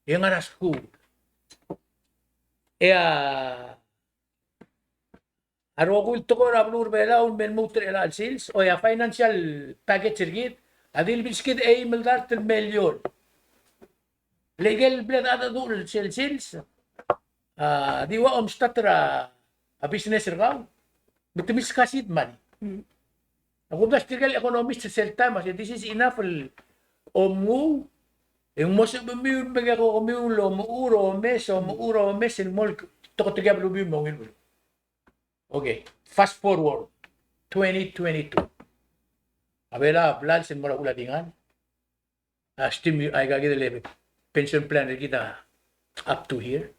e ngar er a skuul. E a, a rokui el tekoi er a beluu er a Belau el me lmuut er chelecha el sils, oi, a financial package er kid a di lebeskid a eim el dart el million. Le ikel bla dedu el sel sils, a, di ua omstart er a, a business er kau, me te meskid a seed money. Mm. A kumdasu tirke el economist er sel taem a se, this is enough el omnguu, e ng mo sebechemiu el mekekokemiu el omechur, omes, omechur, omes, el mo toketekia belumiu el mo ungil beluu. Okay, fast forward, twenty twenty-two. A Belau a blals el mo er a uchul a dingal. A stimu-, aika kid el pension plan er kid a up to here.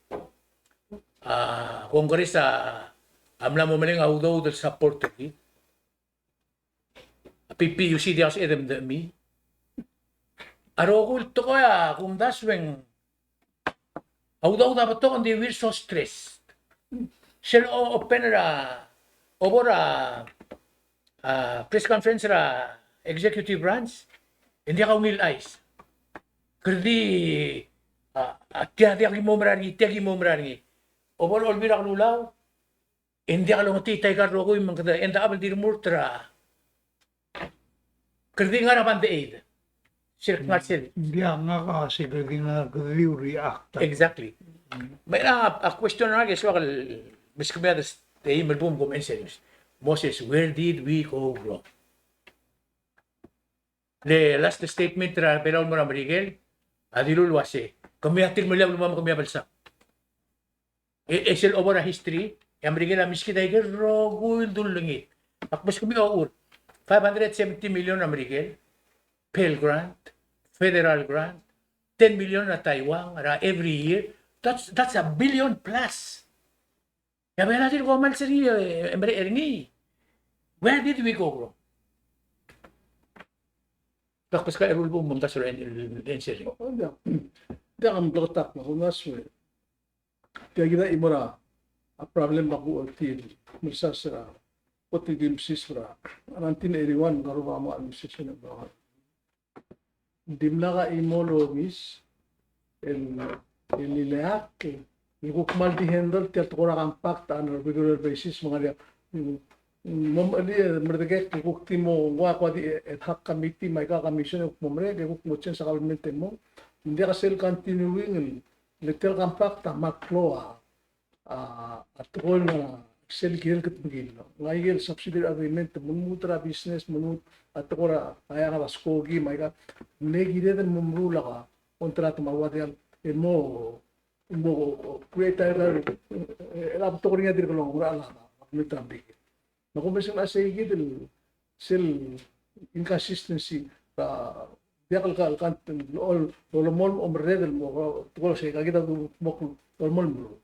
A Congress a, a mla mo meleng a udoud el support er kid. A PPUC a diak el sebeched el medechemii. A rokui el tekoi a kumdasu e ng a udoud a betok, ng di we're so stressed. Sel o-, open er a, obo er a, a, press conference er a executive branch, e ng diak a ungil chais. Kede di, a, a, tia diak ki mo mera er ngii, tia ki mo mera er ngii. Obo er a Olbiil er a Kelulau, e ng diak longetechii aika el rokui me ng kede end up el di remurt er a, kede di ngar er a band-aid. Sel kngar sel. Ng diak ngak a se kede di ngar, kede di react. Exactly. Me a, a question er ngak e soak el meskemiu a test, e me bo mkom answer. Moses, where did we go wrong? Le last statement er a Belau el mo er a Merikel a dilu el uase, kemiu a tir el meliu a belumam, kemiu a belsang. E, e sel obo er a history, e a Merikel a meskid aike el rokui el dullengit. Ak meskemiu a uchul, five hundred seventy million er a Merikel, Pell Grant, federal grant, ten million er a Taiwan, er a every year. That's, that's a billion plus. E a Belau a dirk omes er ngii, e, e merek er ngii. Where did we go wrong? Dak beskak el ulebongel me mdasu er a en-, el, el answer. O, diak. Diak a mleketakl, me a kumes e. Tia kid a chimo er a problem me a kuchotii el mesa er a, kot el di msiseb er a nineteen eighty-one, ngka el rubak a mo administration el Ng dimlak a chimo el omes el, el ileakl el kuk kmal di handle tia el tekoi er a compact on a regular basis me ng ngar er ngii a, mm, mm, mo mechelii e merdekekl el kuk di mo ngua ko di ad hoc committee me aika commission e kuk mo merek e kuk mo change a government e mo. Ng diak a sel continuing el, le tia el compact a kmal klou a a, a tekoi el ngar er sel kirel kid el mekngit. Ng aike el subsidiary agreement, me lmuut er a business, me lmuut a tekoi er a, a eanged a skoki, me aika, ng kired el mo meruul a contract me a ua diak el mo, mo create a, e, e, a betok er ngii a dirk longerachel a, a, a, Me a kumes e ng sei kid el sel inconsistency, a, diak el ka, el ka, el, el, el olemolem el merreder el mo, tekoi el sei ka kid a kuk mo olemolem el.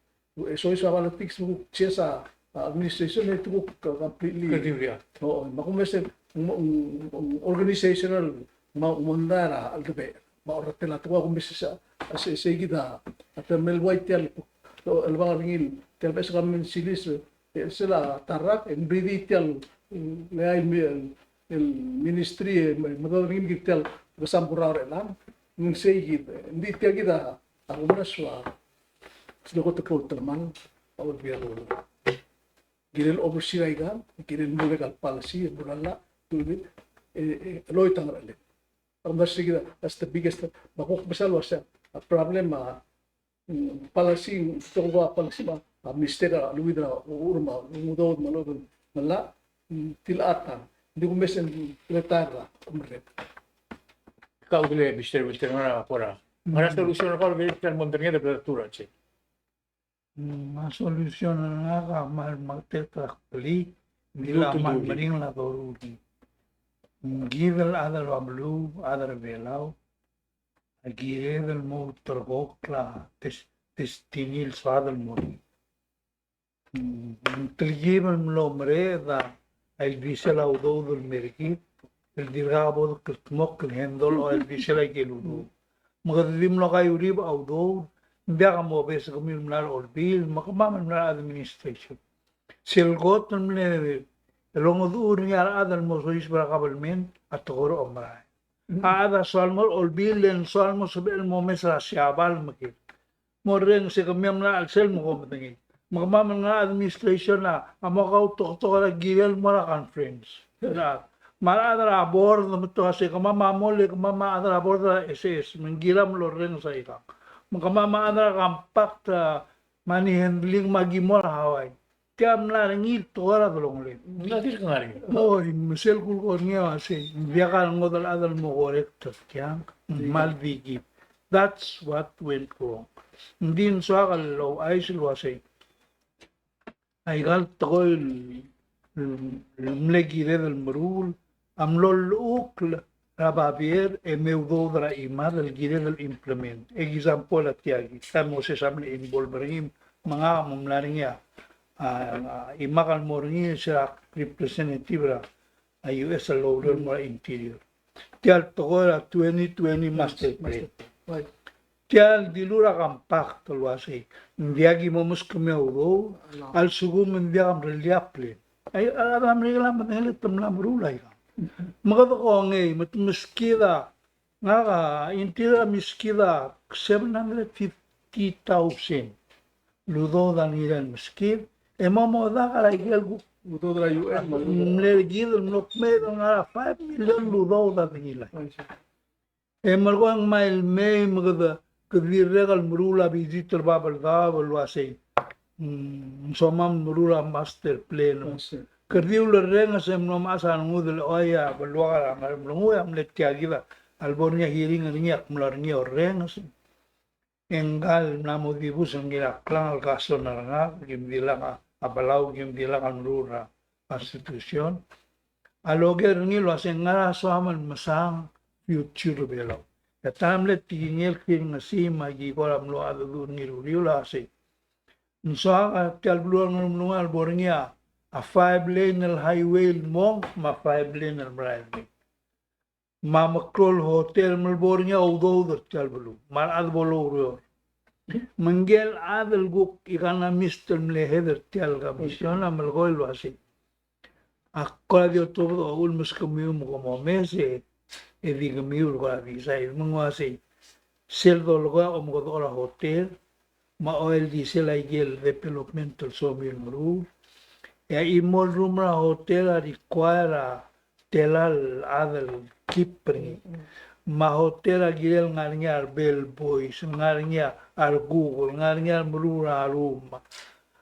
E soiseb a politics me kuk change a, a, administration e te kuk completely. Completely, yeah. O, me a kumes e ng, ng, ng organizational me a, me a mong er a, el debe. Me a orretel a tekoi a kumes e sei, a sei, sei kid a, a te mle ua tia el, el bang er ngii, tia el beches el government silis, e sel a ta el rak, e ng bidi tia el, mm, le ai el mi-, el, el ministry, e, me, me dodengei me kid tia el kesam kurau er chelechang, ng sei kid, e, ng di tia kid a, a kumes ua, sel kot el klou el telemang, a Olbiil. Kirel oversee er aika, kirel mo er aika el policy, mo er a llach, e, e, loit a ngerchelel. A kumes sei kid a, that's the biggest, me a kuk mesa el uasei, a problem a, mm, policy, ng tekoi a policy me a, a mistake a leuid er a, uchul me a, ng udoud me a lechub, me a llach, mm, tilechang. Ng di kumes e ng retire er a, merreder. Kau kele Mister Wilter, ngera kora. Ngera solution er kau el kirel el mondai er ngii a rebetok er a chelsel. Mm, a solution er ngak a kmal meketekl er a kbelii, ng di kmal meringel a doruul. Ng kid el chad er a beluu, chad er a Belau, a kired el mo ulterekokl a tes-, destiny el soad el mo er ngii. Mm, ng telkib el mlo mereched a ildisel a udoud el mer kid, el dirkak bo dekldmokl el handle a ildisel aike el udoud. Me kede di mlo kaiuerib a udoud, ng diak a mo besekemiu el mla er a Olbiil, me kemam el mla er a administration. Sel kot el mle, el ongedecheduch er ngii a rechad el mo soiseb er a kabelment, a tekoi er a omerael. A chad a soal mo er a Olbiil, e ng soal mo sebechel el mo mes er a Siabal me kid. Mo rrenges e kemiu a mla er a chelsel me kom medengei. Me kemam el ngar er a administration a, a mo kautoketok er a kirel mo er a conference. Me a rechad er a board me te uasei kemam a mole, kemam a chad er a board er a S S, me ng kirel mlo rrenges aikang. Me kemam a chad er a compact, a, money handling me aki mo er a Hawaii. Tia mla er ngii el tekoi er a delongeled. Mla dirk ngar er ngii. Oi, me sel kulekoi er ngii a uasei, ng diak a lengodech el chad el mo correct er tiang, ng kmal di kid. That's what went wrong. Ng di ng soak el ouchais el uasei, aika el tekoi el, el mle kired el meruul, a mlo llechukl er a babier e me udoud er a chimad el kired el implement. Example a tia kid, a Moses a mle involve er ngii, me ngak a mo mla er ngii a, a, a chimak el mo er ngii er se er a representative er a, a, U S el oureor el mo er a Interior. Tia el tekoi er a twenty twenty master plan. Right. Tia el dilu er a compact el uasei, ng diak ki mo meskemiu a udoud, a lsekum ng diak a mrellii a plan. Ai, a, a, a Merikel a medengei e te mla meruul aika. Me kede kongei, me te meskid a, ngak a Interior a meskid a seven hundred fifty thousand el udoud a ngilai el meskid, e mo mo dak er a ikel kuk udoud er a U N, mle kid el mlo kmeed el ngar er a five million el udoud a ngilai. E merekong, ng mei el mei me kede, kede dirrek el meruul a visit er a Babeldaob el uasei, mm, ng somam el meruul a master plan. Master. Kede di ulerrenges e mlo mechas a rengud el, oi, a beluak er a Ngeremlengui a mle tia kid a lebo er ngii a hearing er ngii, ak mlo er ngii a orrenges. E ngka el mla mo dibus el ngilai a klengar el kaso er ngak, kim diak a, a Belau kim diak a meruul er a constitution. A loker er ngii el uasei ngera soam el mesang future er a Belau. E a ta el mle tekingel el kirengesii me aki kora mlo mengedecheduch er ngii er a uriul a uasei, ng soak a tia el beluu er a Ngeremlengui a lebo er ngii a five lane el highway el mong me a five lane el merael el mei. me a meklou el hotel me le bo er ngii a udoud er tia el beluu, me a rechad bo loureor. Me ngike el chad el kuk economist el mle head er tia el commission a melekoi el uasei, ak kora di otobed a uchul me se kemiu me kom omes e, e di kemiu el kora decide. Me ng uasei, sel dolekoi a omekedechor a hotel, me a oildisel aike el development el somiu el meruul. E a chimo el room er a hotel a require a tela el chad el keep er ngii. Me a hotel a kirel ngar er ngii a re bellboys, ngar er ngii a re cook, ngar er ngii a remeruul a room.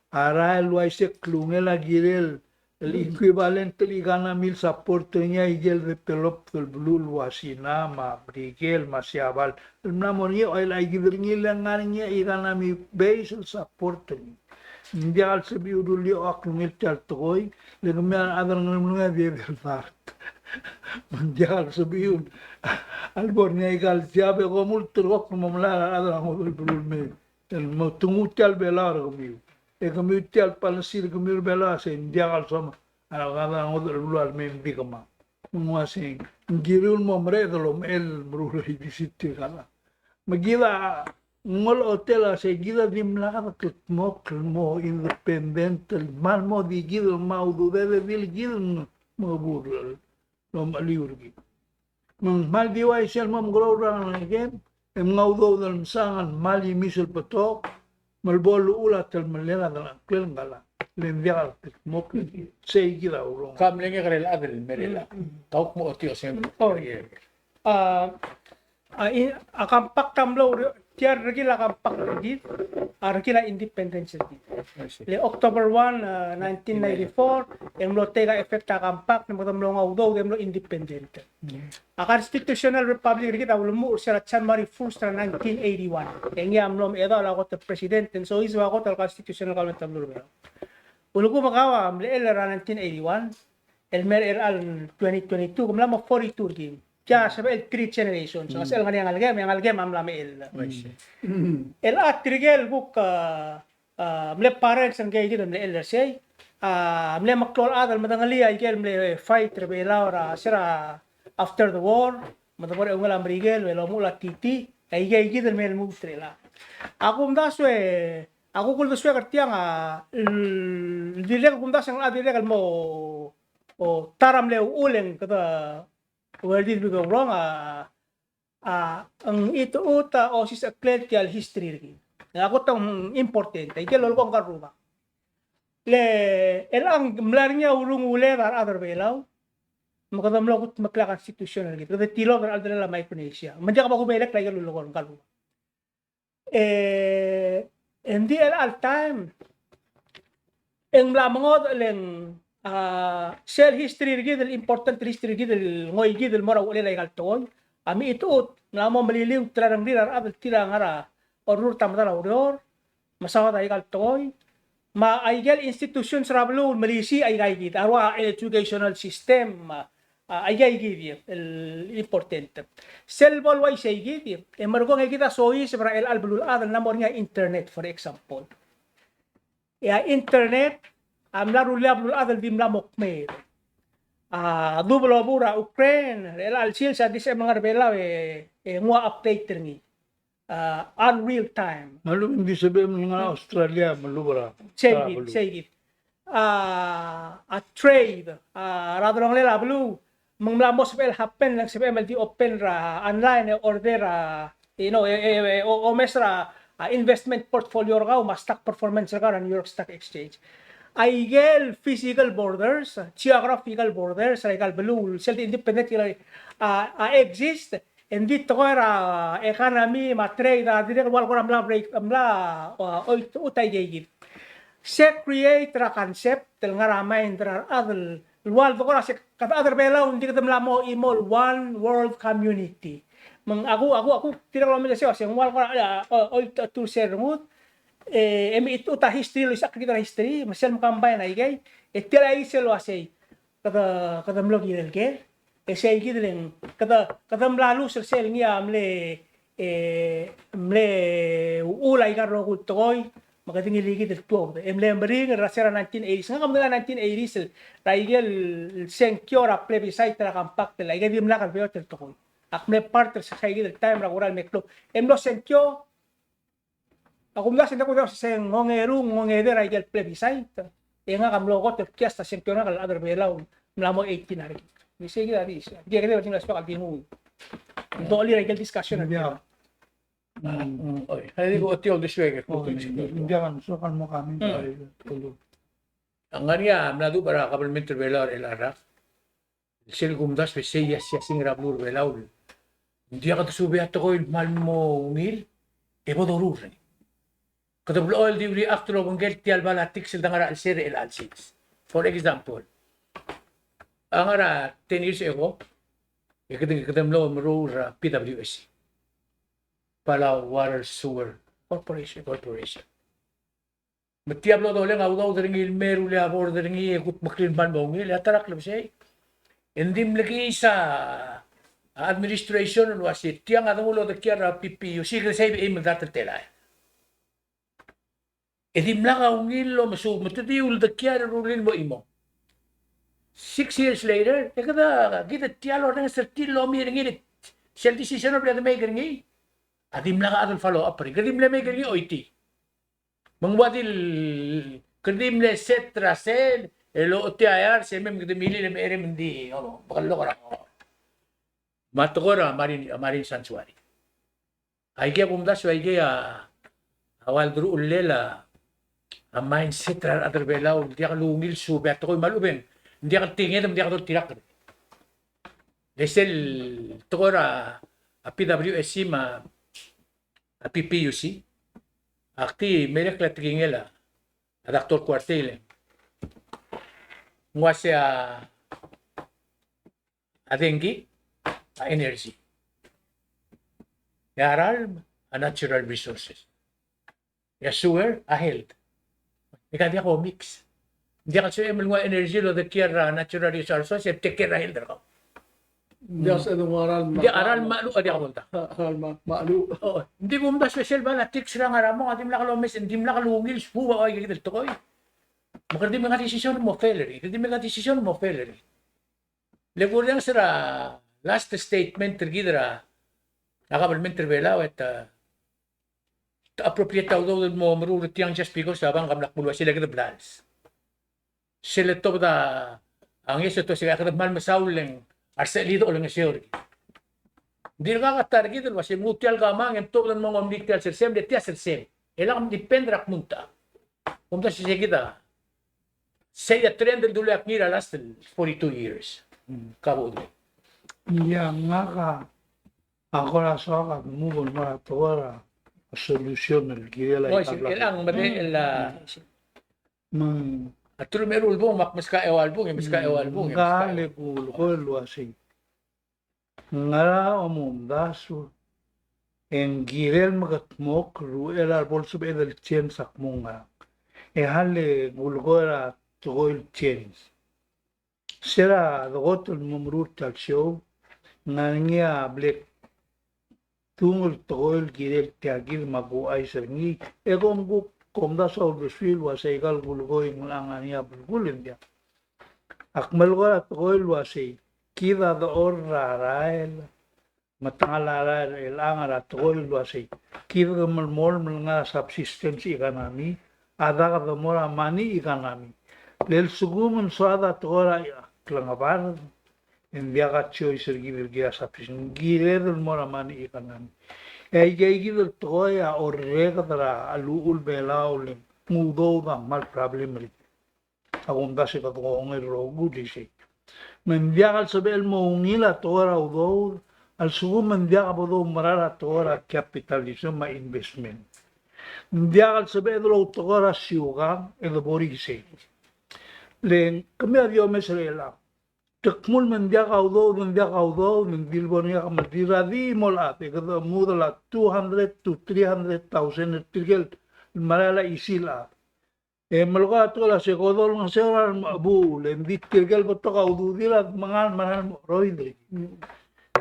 A rael el uaisei e klungel a kirel el equivalent el economy el support er ngii a ikel developed el beluu el ua Sina me a Merikel me a Siabal. El mla mo er ngii, oil a ikid er ngii el ngar er ngii a economy base el support er ngii. Ng diak el sebechiu el rullii a klungel tia el tekoi, le kemiu a rechad er a Ngeremlengui a di edei el dart. Me ng diak el sebechiu a lebo er ngii a ikal job e kom ulterekokl el mo melai er a rechad er a ngodech el beluu el mei el mo tenguu tia el Belau er kemiu. E kemiu tia el policy er kemiu er a Belau a sei ng diak el soam a rechad er a ngodech el beluu a lemei me di kemam. Me ng uasei, ng kiriu el mo mereched el omechell el meruul a ildisel tirka el chad. Me kid a ngol hotel a sei kid a dimlak de kldmokl el mo independent el kmal mo di kid el mo ududed e di le kid el mo budel el omecheliu er kid. Me ng kmal di uaisei el mo mekerreu er a ngelekem, e mngai a udoud el msang el kmal imis el betok, me le bo luchul a telemellel a delengcheklel ngkal a, le ng diak el kldmokl, sei kid a urong. Ka mle ngii a kerel chad el merela. Mm, mm. Kau kmo otii a sei. Mm, oh. A, a, i, a compact a mlo, tia el rekil a compact er kid, a rekil a independence er kid. I see. Le October one, a, nineteen ninety-four, e mlo take a effect a compact, me kede mlo nguu a udoud, e mlo independent. Mm. A constitutional republic er kid a ulemuchel er sel January first er a nineteen eighty-one. E ngii a mlo mechedaol a kot el president, e ng soiseb a kot el constitutional government er a beluu er a Belau. Ulekum e kau a mlechell er a nineteen eighty-one, el mei er a twenty twenty-two, ke mla mo forty-two er kid. Tia sebechel three generations. Mm. Ngasech el ngar er ngii a ngelekem, e a ngelekem a mla mechell. I see. El a tirke el kuk, a, a, mle parents er ngii kid el mlechell er sei, a, mle meklou el chad el medengelii a ikel mle fight er a Belau er a, se er a after the war, me de bo er a eungel a Merikel, el omuchel a T T, a ikei kid el mei el lmuut er chelechang. A kumdasu e, a kuk uldesuek er tiang a, el, el dirrek el kumdasu e ng locha dirrek el mo, o, ta er a mle uchul e ng kede, where did we go wrong, a, a, ng chitechut a osisecheklel tia el history er kid. A kot el important, a ikel lolekoi ngka el rubak. Le, chelechang mla er ngii a urunguled a rechad er a Belau, me kede mlo kudmeklii a constitution er kid, kede tilobed er a cheldelel a Micronesia. Me ng diak bo kumelekl a ikel lolekoi ngka el rubak. E, e ng di chelecha el taem, e ng mla mengodech el ng, a, sel history er kid, el important el history er kid, el ngoi kid el mo er a uchelel a ikal tekoi, a mle chitechut, mla mo meliliuterir a rengrir a rechad el tir a ngar er a orrurt a medal a ureor, mesaod a ikal tekoi, me a ikel institutions er a beluu el melisiich a ikaikid, a rua educational system, me a, a, ikaikid el important. Sel bo el uaisei kid, e merekong e kid a soiseb er a chelecha el beluulechad el mla mo er ngii a internet, for example. E a internet a mla rullii a beluulechad el di mla mo kmeed. A dubel obu er a Ukraine, er chelecha el sils a di sebechem el ngar er a Belau e, e nguu a update er ngii. A, on real time. Me a lechub e ng di sebechem el ngar er a Australia me a lechub er a, sei kid, sei kid. A, a trade, a, er a delongelel a beluu, me ng mla mo sebechel happen, le ng sebechem el di open er a online e order a, you know, e, e, e, o, omes er a, a, investment portfolio er kau me a stock performance er kau er a New York Stock Exchange. A ikel physical borders, geographical borders er a ikal beluu, sel di independent, a, a exist, e ng di tekoi er a economy me a trade a dirrek el ua el kora mla break, mla, a, oit, oit a ikei kid. Se create er a concept el ngar er a mind er a rechad el ua el kora se kede chad er a Belau ng di kede mla mo chimo el one world community. Me ng a kuk, a kuk, a kuk dirrek el omes er sei, se ng ua el kora, a, o, oit a tu sel rengud, e, e mle chitechut a history, el oisechakl er kid er a history, me sel mcombine a ikei, e tia el uaisei el uasei. Kede, kede mlo kirel ker, e sei kid el ng, kede, kede mla lose er sel ngii a mle, e, mle uchul a ikal rokui el tekoi, Me kede ngilai kid el tuobed. E mle meringel er a se er a nineteen eighties. Ngak a medengei a nineteen eighties el, er a ikel sengkio er a plebiscite er a compact el, aike dimlak el beot el tekoi. Ak mle part er se er a ikel taem er a kora el meklou. E mlo sengkio, a kumdasu e ng diak kudengei se ng ongeru, ng ongedei er a ikel plebiscite. E ngak a mlo kot el kias a sengkio er ngak el chad er a Belau, mla mo eighteen a rekik. Di sei kid a di sei. Di kede, di mla soak a di nguu. Ng dolir a ikel discussion er a Belau. Mm. Oi, a di ko tia el di sei ke. Oh, ng diak a soak el mo comment. Mm. A ngar er ngii a mla dubech er a kabelment er a Belau er chelecha el rak. Sel kumdasu e sei a siasing er a beluu er a Belau. Ng diak de subed a tekoi el kmal mo ungil, e bo doruul er ngii. Kede blechoel di react el obengkel tia el politics el dang er a chelsel er chelecha el sils. For example, a ngar er a ten years ago, e kede, kede mlo meruul er a P W S C. Palau Water Sewer Corporation. Corporation. Me tia blo doleng a udoud er ngii el me rullii a board er ngii e kudmeklii el kmal mo ungil, e a ta er a klebesei, e ng di mle kiis a administration el uasei tiang a denguu el odekial er a P P U C, kede sei a eim el dart el telael. E dimlak a ungil el omesuub, me te di uldekial er a rullii el mo chimo. Six years later, e kede, kid tia el orrenges er tir el omii er ngii, sel decision el bla de make er ngii, a dimlak a chad el follow up er ngii, kede di mle make er ngii oitii. Me ng ua di el, kede di mle set er a sel, el ochotii a ear, se mei me kede milil e mecherei me ng di, o, bekellok er a, me a tekoi er a Marine, Marine Sanctuary. Aikei a kumdasu, aikei a, a ua el deruchellel a, a mindset er a rechad er a Belau, ng diak lungil subed a tekoi me a lechub e ng, ng diak el tekinged, me ng diak doltirakl. E sel tekoi er a, a P W S C me a a P P U C. Ak di merek el tekingel a, a Doctor Kuartei el ng uase a, a dengki, a energy. E a ralm, a natural resources. E a sewer, a health. E ka diak ko mix. Ng diak el sebechem el nguu a energy el odekial er a natural resources, e take care er a health er kau. Ng diak el sebechem el nguu a ralm, ng diak a ralm me a cheluch, a diak a boldak. A ralm me a cheluch. O, ng di kumdasu e sel bla el a tiks er a ngar er a mong a dimlak lomes, ng dimlak lungil sbuuch a ua ikakid el tekoi. Me kede di mle ngar er ngii a decision el mo fail er ngii. Kede di mle ngar er ngii a decision el mo fail er ngii. Le kurrenges er a last statement er kid er a, a kabelment er a Belau e te, te appropriate a udoud el mo meruul er tiang just because a bank a mla kmo el uasei le kede blals. Sel letobed a ngeso e te uasei kede kmal mesaul e ng a resechelid a olengeseu er kid. Ng dirkak a ta er kid el uasei ng nguu tia el kamang e ng tobed el mo ngomlii tia el sersem, le tia sersem. E lak mdepend er a kmo ng ta. Kumdasu e sei kid a, sei a trend el dulii a kngii er a last forty-two years. Mm. Ka bo dulii. Ia, ngak a, a kora soak a kmo bo el mo er a tekoi er a solution el kirel a. Oi, ikal sei, bla el ang, mede el a. Mm. Me ng a teruich me a eru el bung, me ak meskak a eua el bung, e meskak a eua el bung, e meskak a eua el bung. Ngak a le kulekoi el uasei, ngera a omomdasu e ng kirel mekedmokl er a uchei er a bo lsebeched el change a kmo ng ngerang. E a le kulekoi er a tekoi el change. Se er a dekot el mo meruul tia el show, ng ngar er ngii a bla kdung el tekoi el kirel tia kid me a kuchais er ngii, e kom kuk, kom omdasu a uldesuir el uasei aikal kulekoi ng ngar er ngii a belkul e ng diak. Ak melekoi er a tekoi el uasei, kid a dechor er a rael, me te ngar er a rael er chelechang er a tekoi el uasei, kid a melemolem el ngar er a subsistence economy, a dak de mo er a money economy. Le lsekum ng soad a tekoi er a klengebard, e ng diak a choice er kid el kirel a subsistence, ng kired el mo er a money economy. E aikakid el tekoi a orreked er a llechul Belau el ng udoud a kmal problem er kid. A kumdasu e kede kongei el rokui el uasei, me ng diak el sebechel el mo ungil a tekoi er a udoud a lsekum me ng diak bo doumerang er a tekoi er a capitalism me a investment. Ng diak el sebeched el outekoi er a siukang e de bo er isei. Le ng kemiu a di omes er chelechang. Te kmo me ng diak a udoud, me ng diak a udoud, me ng di le bo er ngii a kemeldiil er a di chimo el chad, e kede mudel a two hundred to three hundred thousand er tirke el merael a chisel a chad. E melekoi a tekoi el uasei, ko dolengeseu er a remechebuul, e ng di tirke el betok a ududir a mengal merael el mo cheroid er kid.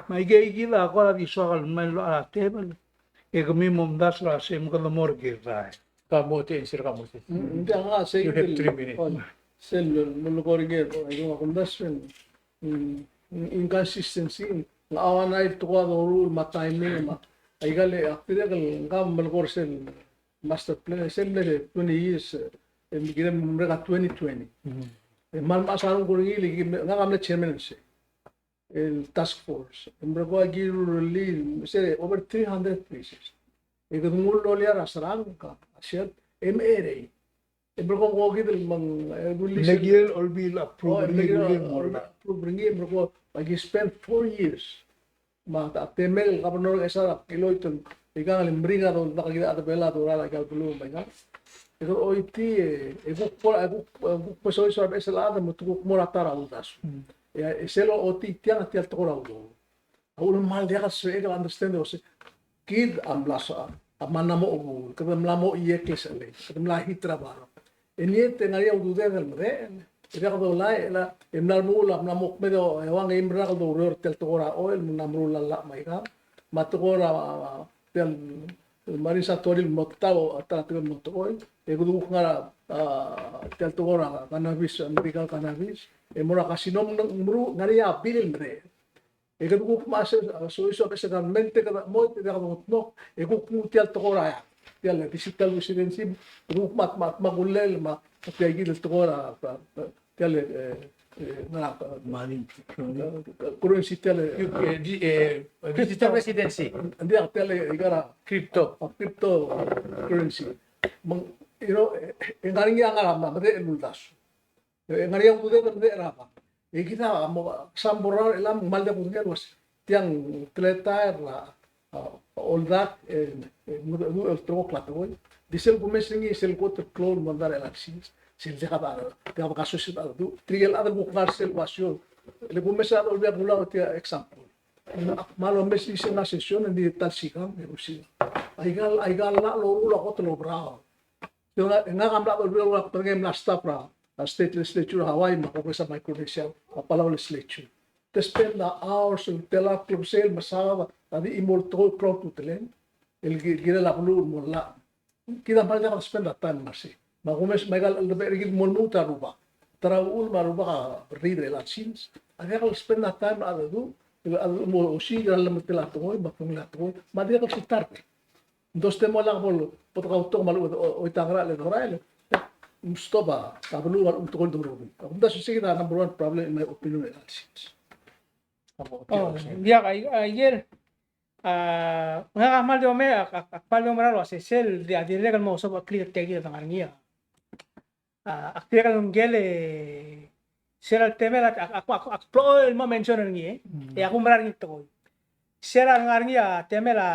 Me aikakid a kora di soak el mei el locha er a tebel. E kemiu momdasu el uasei me kede mo er ker el rael. Ba mo te answer ka mo se. Mm, ng di a ngar sei. You have three minutes. Oh, sel mo, mo ko er ngii, oh, ng a kumdasu e ng, mm, inconsistency. Ng a ua ngera el tekoi a doruul me a timing me a. Aika el, ak dirrek el ngak a melekoi er sel master plan, sel mle twenty years, e, e kirem el merek a twenty twenty. Mm. E kmal mechas a renguk er ngii, e le ki me, ngak a mle chairman er sei el task force. E merekong a ki rullii, se over three hundred places. E kede nguu el loia er a serang, a shelf, e merei. E merekong ko kid el meng, e rullii. Mle kirel Olbiil el approve er ngii, rullii el mo er a. Approve er ngii, e merekong, like, he spent four years. Me a temel el governor er a Ngchesar a kiloit el, ikang el meringel a doldak er kid a chad er a Belau el dorael aika el beluu me aikang. E kede oitii, e, e kuk bo, e kuk, e kuk bo soiseb er a beches el chad me te kuk mo er a ta er a uldasu. Mm. E, e sel ochotii tiang a tia el tekoi er a udoud. A uchul me ng diak el sebechek el understand el uasei, kid a mla so, a mla mo, kede mla mo iekles er ngii, kede mla hit er a barok. E ngii e te ngar er ngii a ududed el medechel, e diak dolai, e le, e mla remuul a mla mo kmeed e ua ngii a mera el doureor er tia el tekoi er a oil, me ng mla meruul a llach me aikang. Me a tekoi er a, a, tia el marine sanctuary el mo ta, a ta er a tekoi el mo tekoi, e kede kuk ngar er a, a, tia el tekoi er a cannabis, medical cannabis, e mo er a casino, me ng meruul, ngar er ngii a bill el medechel. E kede kuk mo se, a, soiseb a beches el government e kede mo, e kede kuk mo, e kuk mo tia el tekoi er a, tia el digital residency, e kuk mo, mo, mo kullel, mo, tia kid el tekoi er a, a, tia el, e, e, ngera, a, currency tia el, e, di-, e, digital residency. Ng diak tia el, e, ikang er a crypto. A, cryptocurrency. Me ng, you know, e, e ngar er ngii a ngar er a, me, medechel el uldasu. E ngar er ngii a ududed el medechel er a bank. E kid a mo, se a bo er a, e le ng kmal diak kudengei el uasei tiang teletael er a, a, oldak, e, e, mo, mo, el tekoi el klou a tekoi. Di sel kumes er ngii, sel kot el klou el mondai er a election, sel diak a, diak a kasoes el dedu. Tirke el chad el kuk ngar er sel basio. Le kumes er a Olbiil er a Belau, tia example. Ak kmal omes er sel ngar er a session, e ng di ta el sikang, e ng uaisei. Aika el, aika el llach el loruul a kot el oberaod. Ngak, ngak a mla, mla, mla, mla staff er a, a state legislature er a Hawaii me a Congress er a Micronesia, a Palau legislature. Te spend a hours el tela klebesei el mesaod a di chimo el tekoi el klou a ultutelel el ki-, kirel a beluu el mo llach. Kid a kmal diak el spend a time el ngar er sei. Me a kumes me aika el cheldebechel er kid el mo lmuut er a rubak. Ta er a uchul me a rubak a berriid er a election. A diak el spend a time el dedu, el mo osiik er a llemeltel a tekoi, me a klungel a tekoi, me a dirrek el sitar. Ng di se te mo lak bo, bo dekautok me a lechub e, o, oit a ngerachel e dorael, e, mstop a, a beluu a lechub e ng tekoi el doruul. Ak omdasu sei kid a number one problem in my opinion er a election. Oh, diak, a, a, ikel, a, ngak a kmal di ome-, a, a, a kmal di oumera el uasei sel, di, a dirrek el mo soak a clear tia kid a ngar er ngii a. A, ak dirrek el ngike el, e, sel temel a, ak, ak, ak, ak blechoel el mo mention er ngii, e. Mm. E ak oumera er ngii el tekoi. Sel ngar er ngii a temel a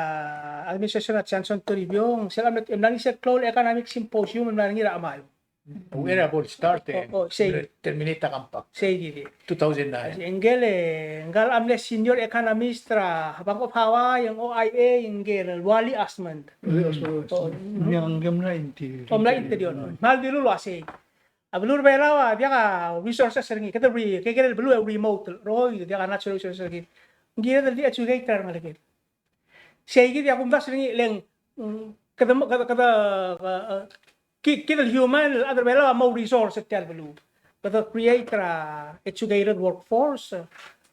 administration er a Johnson Toribiong, sel a mle, e mla er ngii sel klou el economic symposium, e mla er ngii er a Amayo. Ungil a bo el start, e, o, o, sei. Terminate a compact. Sei kid. Two thousand nine. Ngike el, e, ngka el mle senior economist er a Bank of Hawaii, e ng O I A, ngike el Wally Osmond. Wally Osmond. O, ng, ng mla Interior. O, mla Interior. Kmal dilu el uasei. A beluu er a Belau a diak a resources er ngii, kede re-, ke kirel beluu e remote el rokui, diak a natural resources er ngii. Ng kired el di educate er a rengelekel. Sei kid a kumdasu er ngii le ng, mm, kede mo, kede, kede, e, e, ki-, kid el human, el chad er a Belau a mo resource er tia el beluu. Kede create er a educated workforce,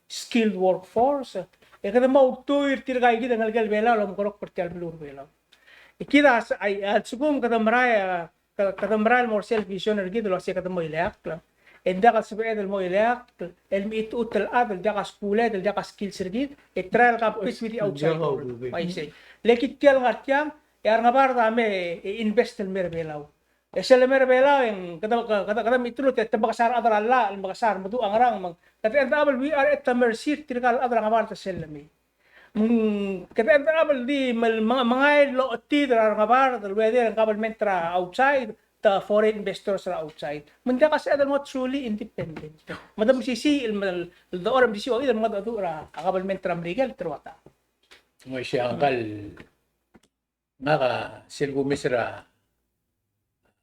skilled workforce, e kede mo ultuil er tirka kid el ngelekel Belau el omekeroul er tia el beluu er a Belau. E kid a, a, a lsekum kede merael, e, kede, kede merael el mo er sel vision er kid el uasei kede mo ileakl. E ng diak el sebeched el mo ileakl el mechitechut el chad el diak a skuuled, el diak a skills er kid, e try el compete with the outside world. Uaisei. Le kid tia el ngar tiang, e a rengebard a me, e, invest el mei er a Belau. E sel mei er a Belau e ng kede, kede, kede mechitechut e te mekesai a rechad er a llach, el mekesai a remeduch a ngerang, me ng, kede end up el we are at the mercy er tirka el chad er a ngebard er sel lemei. Mm, kede end up el di me-, me-, mengai el lochetit er a rengebard el whether ng government er a outside, the foreign investors er a outside. Me ng diak a sebeched el mo truly independent. Me te mesisiich el me-, el dechor e mesisiich a uchei el mengedecheduch er a government er a Merikel el teruata. Mo isei a ngkal Ngak a sel kumes er a,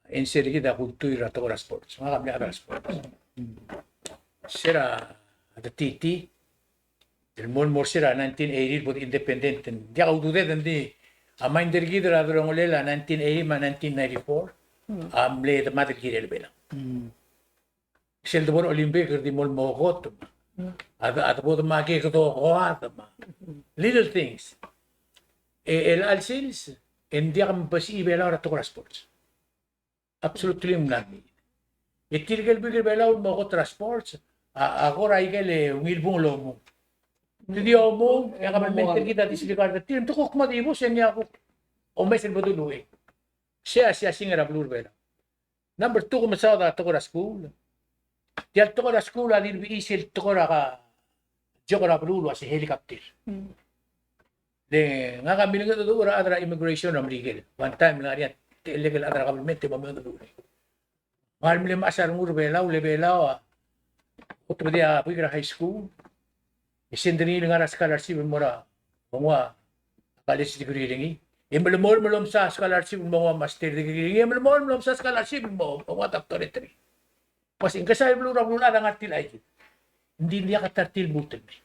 e ng sel kid a kultuil er a tekoi er a sports. Ngak a mle chad er a sports. Ser a, a tetiti, el mo, mo er ser a nineteen eighty el bo de independent, ng diak a ududed, ng di A mind er kid er a delongelel a nineteen eighty me a nineteen ninety-four a mle demad el kirel Belau. Sel debo er a Olympic er di mo el mo kot. A de, a debo de me a ke kede okoad me a little things. E, el chelecha el sils, e ng diak membesii Belau er a tekoi er a sports. Absolutely ng mla mei. E tirke el buik er Belau el mo kot er a sports, a, a kora ikel ungil bung el omung. Te di omung, e a kabelment er kid a disregard er tir, ng te kuk mo dibus, e ng diak kuk omes el bedul uchei. Sei a siasing er a beluu er Belau. Number two, ke mesaod a tekoi er a skuul. Tia el tekoi er a skuul a di le bechiis el tekoi er a ka, joke er a beluu el uase helicopter. Le ngak a milengedecheduch er a chad er a immigration er a Merikel. One time le ngar er ngii a techellek el chad er a government e mo mengedecheduch. Ngar mle mechas a rengul er Belau, le Belau a otebedii a buik er a high school. E send er ngii el ngar er a scholarship el mo er a, mo nguu a college degree er ngii. E melemolem el omsa a scholarship el mo nguu a master degree er ngii. E melemolem el omsa a scholarship el mo, mo nguu a doctorate er ngii. Uase ng kesai el beluu er a beluulechad a ngar tia el chais. Ng di, ng diak a ta er tir el lmuut el mei.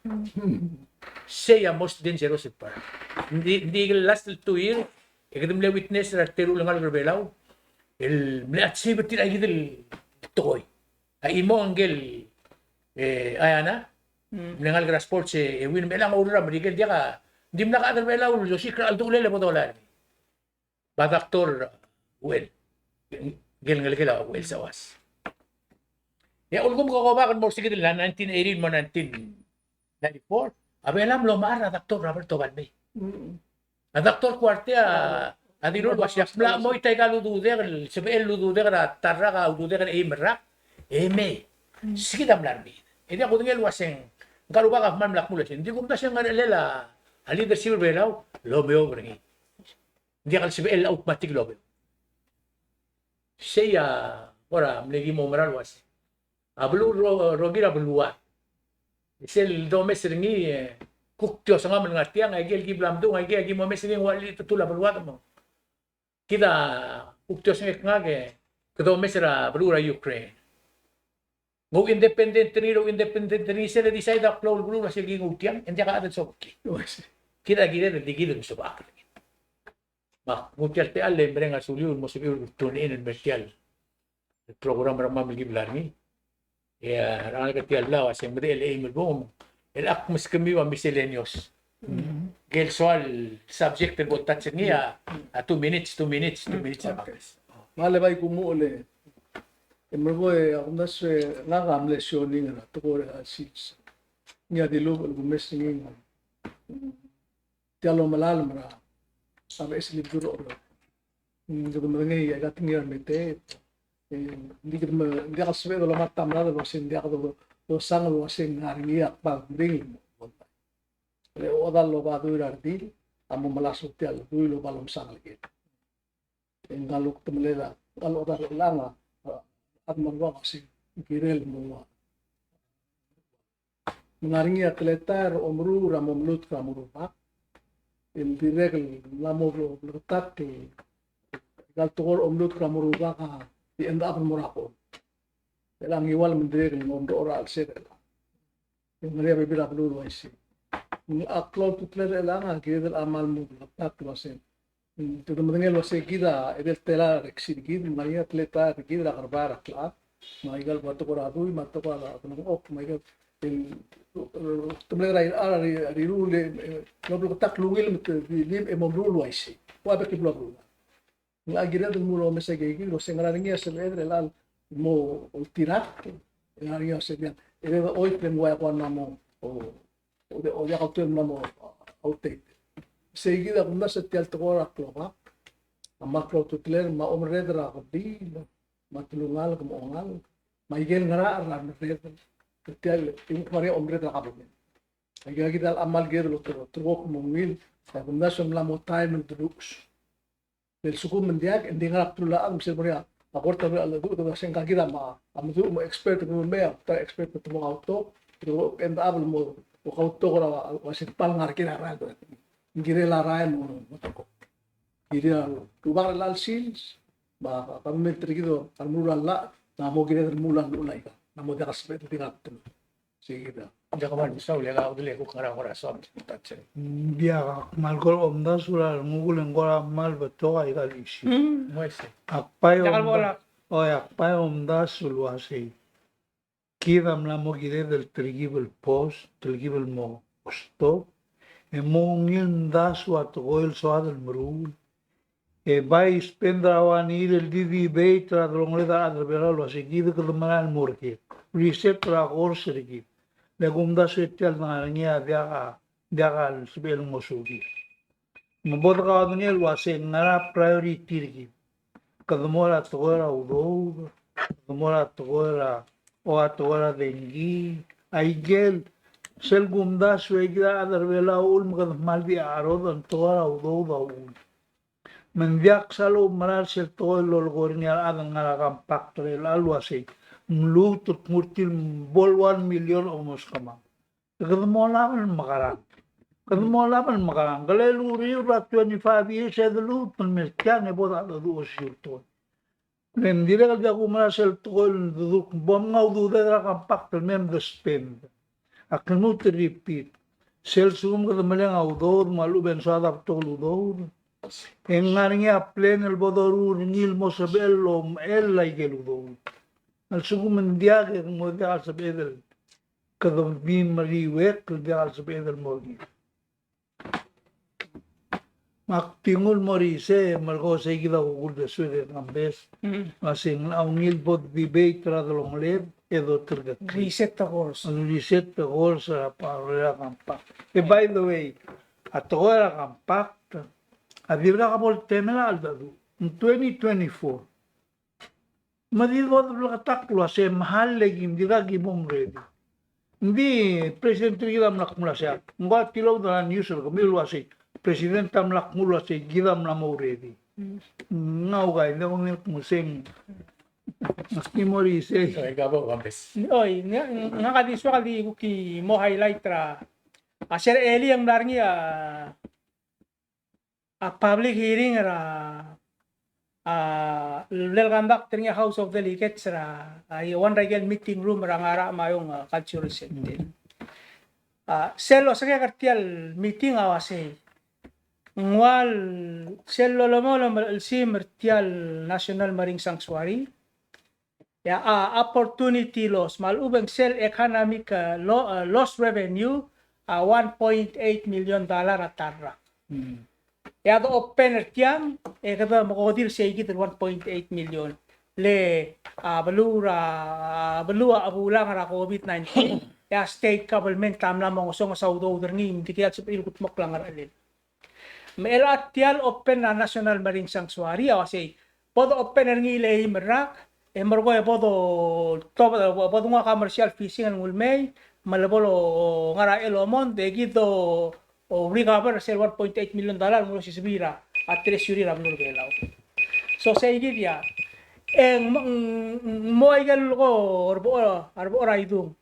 Sei a most dangerous el part. Ng di, ng di el last two year, e kede mle witness er a reteru el ngalek er Belau el mle achieve er tir a ikid el tekoi. A chimo ngike el, e, Ayana, mle ngalek er a sports, e, e win me chelechang a oureor er a Merikel, diak a, ng dimlak a chad er Belau el osiik er a cheldechulel e bo dolai er ngii. Ba Doctor Uchel, ngike el ngelekel a Uchel Sauas. E a ulekum ke go back el mo er se kid el nineteen eighty el mo nineteen ninety-four, a Belau a mlo mechar er a Doctor Roberto Balmei. A Doctor Kuartei a dilu el uase ak mla chemoit aika el ududek, el sebechel el ududek er a ta el rak, a ududek er a eim el rak, e mei. Se kid a mla er ngii. E diak kudengei el uase ng, ngka el rubak a kmal mla kmu el uase, ng di kumdasu e ng ngerechelel a leadership er Belau el omeob er ngii. Ng diak el sebechel el automatic el oba. Sei a, kora mle ki mo mera el uase a beluu ro-, rokir a beluad. Sel domes er ngii, e, kuk tiosengam el ngar tiang, aike el ki bla mdung, aike el ki mo omes er ngii ng ua chelitechetul a beluad me kid a kuk tiosengek ngak e kede omes er a beluu er a Ukraine. Ng ou independent er ngii, ou independent er ngii, sel le decide a klou el beluu el uase ki nguu tiang, e ng diak a chad el sobekii. Kid a kired el di kid el mesebechakl er ngii. Me ak nguu tia el techall e mereng a suliu el mo sebechiu el tune in el mer tia el program er a kemam el ki bla er ngii. E a rengalek er tia el bla el uase ng medechel a eim el bung, el ak meskemiu a miscellaneous. Ngike el soal subject el bo touch er ngii a, a two minutes, two minutes, two minutes a bakas. Me a le bai kumuchel e e merekong e a kumdasu e ngak a mle sioning er a tekoi er a sils. Ngii a dilubech el kumes er ngii. Tia el omelalem er a, a beches el ibedul er a Oreor. Ng kede medengei a ika tekingir a remeteet. E, ng di kede me, ng diak el sebeched el omata a merael el uase ng diak kede dosang el uase ng ngar er ngii a kmal meringel. Le ochad el oba dui er a redil a mo melasem tia el dui el oba lomsa a ngelekel. E ngka el kuk temelel a, ngka el ochad er chelechang a, a, a chad me a rubak a uase ng kirel el mo ua. Me ng ngar er ngii a teletael er a omeruul er a mo meluut er a mo rubak. El dirrek el mla mo bleketakl, ika el tekoi er a omeluut er a mo rubak a di end up el mo er a kol. Chelechang e ng ua le me ng dirrek el mo omdecheduch er a chelsel. E ng ngar er ngii a bebil er a beluu el uaisei. Ng a klou a ultutelel er chelechang a kired el kmal mo bleketakl el uase, mm, te medengei el uase kid a edei el telael er a reksi er kid, me ng ngar er ngii a teletael er kid er a kerebai er a klechad, me aika el ua tekoi er a dui, me a tekoi er a delengchokl, me aika el, el, el, temelel a rirechar, a ri-, a rirruul, e, e, ng bleketakl el ungil me te di, di, e mo meruul el uaisei. Ua bek el beluu a beluu. Ng kired el mo omes a ikakid el uase ng ngar er ngii a sebeched er chelechang el mo oltirakl, e ng ngar er ngii a sebeched el, e de oit le ng ua ko a mla mo, o, o de, o diak a ultuil el mla mo outdated. Sei kid a kumdasu e tia el tekoi er a klobak a kmal klou a ultutelel me a omerreder er a kebliil, me a telungalek me a ongalek, me aike el ngerachel er a merreder, tia el, e ng kmal omerreder er a kabelment. Aika kid a kmal kired el oter-, oterkokl me a ungil, e a kumdasu e ng mla mo taem el deluches. El lsekum ng diak, e ng di ngar er a bdelul a chad me sel mo er ngii a kora ta el deluches, e ng ka kid a mla, a mla mo expert, me a ta expert me te mo kautok, e te mo end up el mo, mo kautok er a, a, a uase ng kmal ngar er kid a rael. Ng kirel a rael mo, mo tekoi. Kirel a, rubak er chelecha el sils, me a, a kabelment er kid a remuul a llach, ng mo kired el remuul a llach aika, ng mo diak a sebeched el di ngar er a bdelul. Sei kid a. Diak kmal mesaul e kau a dilu e kuk ngar er a, ngar er a soam. Ng diak, ak kmal kora omdasu er a renguk el ng kora kmal betok aika el issue. Mm. Mo isei. Ak bai omda-, oi, ak bai omdasu el uasei, kid a mla mo kired el telkib el pos, telkib el mo stop, e mo ungil mdasu a tekoi el soad el meruul, e bai spend er a one year el di debate er a delongeled a rechad er a Belau el uasei kid kede merael el mo er kid. Reset er a course er kid. Le kumdasu e tia el dengar er ngii a diak a, diak a lsebechel el ngosuir. Me bo dekaudengei el uasei ng ngar er a priority er kid. Kede mo er a tekoi er a udoud, kede mo er a tekoi er a, o a tekoi er a dengki, aikel, sel kumdasu e kid a rechad er a Belau a uchul me kede kmal di cherodech el tekoi er a udoud a uchul. Me ng diak sal oumerang sel tekoi el lolekoi er ngii a rechad el ngar er a compact er chelechang el uasei, ng lmuut el kmo er tir el bo el one million omeskemam. Kede mo olab el mekerang. Kede mo olab el mekerang. Ke le uriul er a twenty-five years e de lmuut el mei er tiang e bo dedu osisiu el tekoi. Le ng dirrek el diak kumerang sel tekoi el deduk, bo mngai a ududed er a compact el mei me de spend. Ak lmuut el repeat. Sel lsekum kede meleng a udoud me a lechub e ng soad a betok el udoud, e ng ngar er ngii a plan el bo doruul er ngii el mo sebechel el omechell aikel udoud. A lsekum ng diak e ng mo diak el sebeched el kede di meriuekl el diak el sebeched el mo er ngii. Me ak di nguu el mo er isei, me ko sei kid a kuk uldesuek e Kambes. Mm. Me sei ng ungil bo debate er a delongeled e doterkekii. Reset the course. Reset the course er a pa-, er a compact. E by the way, a tekoi er a compact a dirkak bo el temel a cheldecheduch. Ng twenty twenty-four. Me di bo de bleketakl el uasei mechall e kim dirkak ki bo mready. Ng di president er kid a mla kmo el uasei, ng ua tilobed er a news er kemiu el uasei president a mla kmo el uasei kid a mla mo ready. Mm. Ng ua ukai, ng di kmo sei. Ng di mo er isei. Oi, ka bo, Kambes. Oi, ng, ng, ngak a di soak el di kuk mo highlight er a, a sel elii e ng mla er ngii a a public hearing er a, a, el conduct er ngii a House of Delegates er a, a, one er a ikel meeting room er a Ngarachamayong, a, Cultural Center. Mm. A, sel osengek er tia el meeting a uasei, ng ua el sel lolemolem el chelsimer tia el National Marine Sanctuary, e a, a, opportunity loss, me a lechub e ng sel economic, a, lo-, a, loss revenue, a, one point eight million dollar a ta el rak. Hmm. E a de open er tiang, e kede mekodir sei kid el one point eight million. Le, a, beluu er a, a, beluu a chebuul er a COVID nineteen, e a state government a mla mo ngesonges a udoud er ngii, me ng dikea el sebechir el kudmokl a ngerchelel. Me chelecha tia el open er a National Marine Sanctuary a uasei, bo de open er ngii el eim el rak, e merekong e bo de, bo de nguu a commercial fishing el nguu el mei, me le bo longar er a elomond, e kid a, o, recover sel one point eight million dollar el nguu el osisiu er a, a treasury er a beluu er a Belau. So sei kid a, e ng, ng, ng mo ikel ko, er bo, er bo er a idung,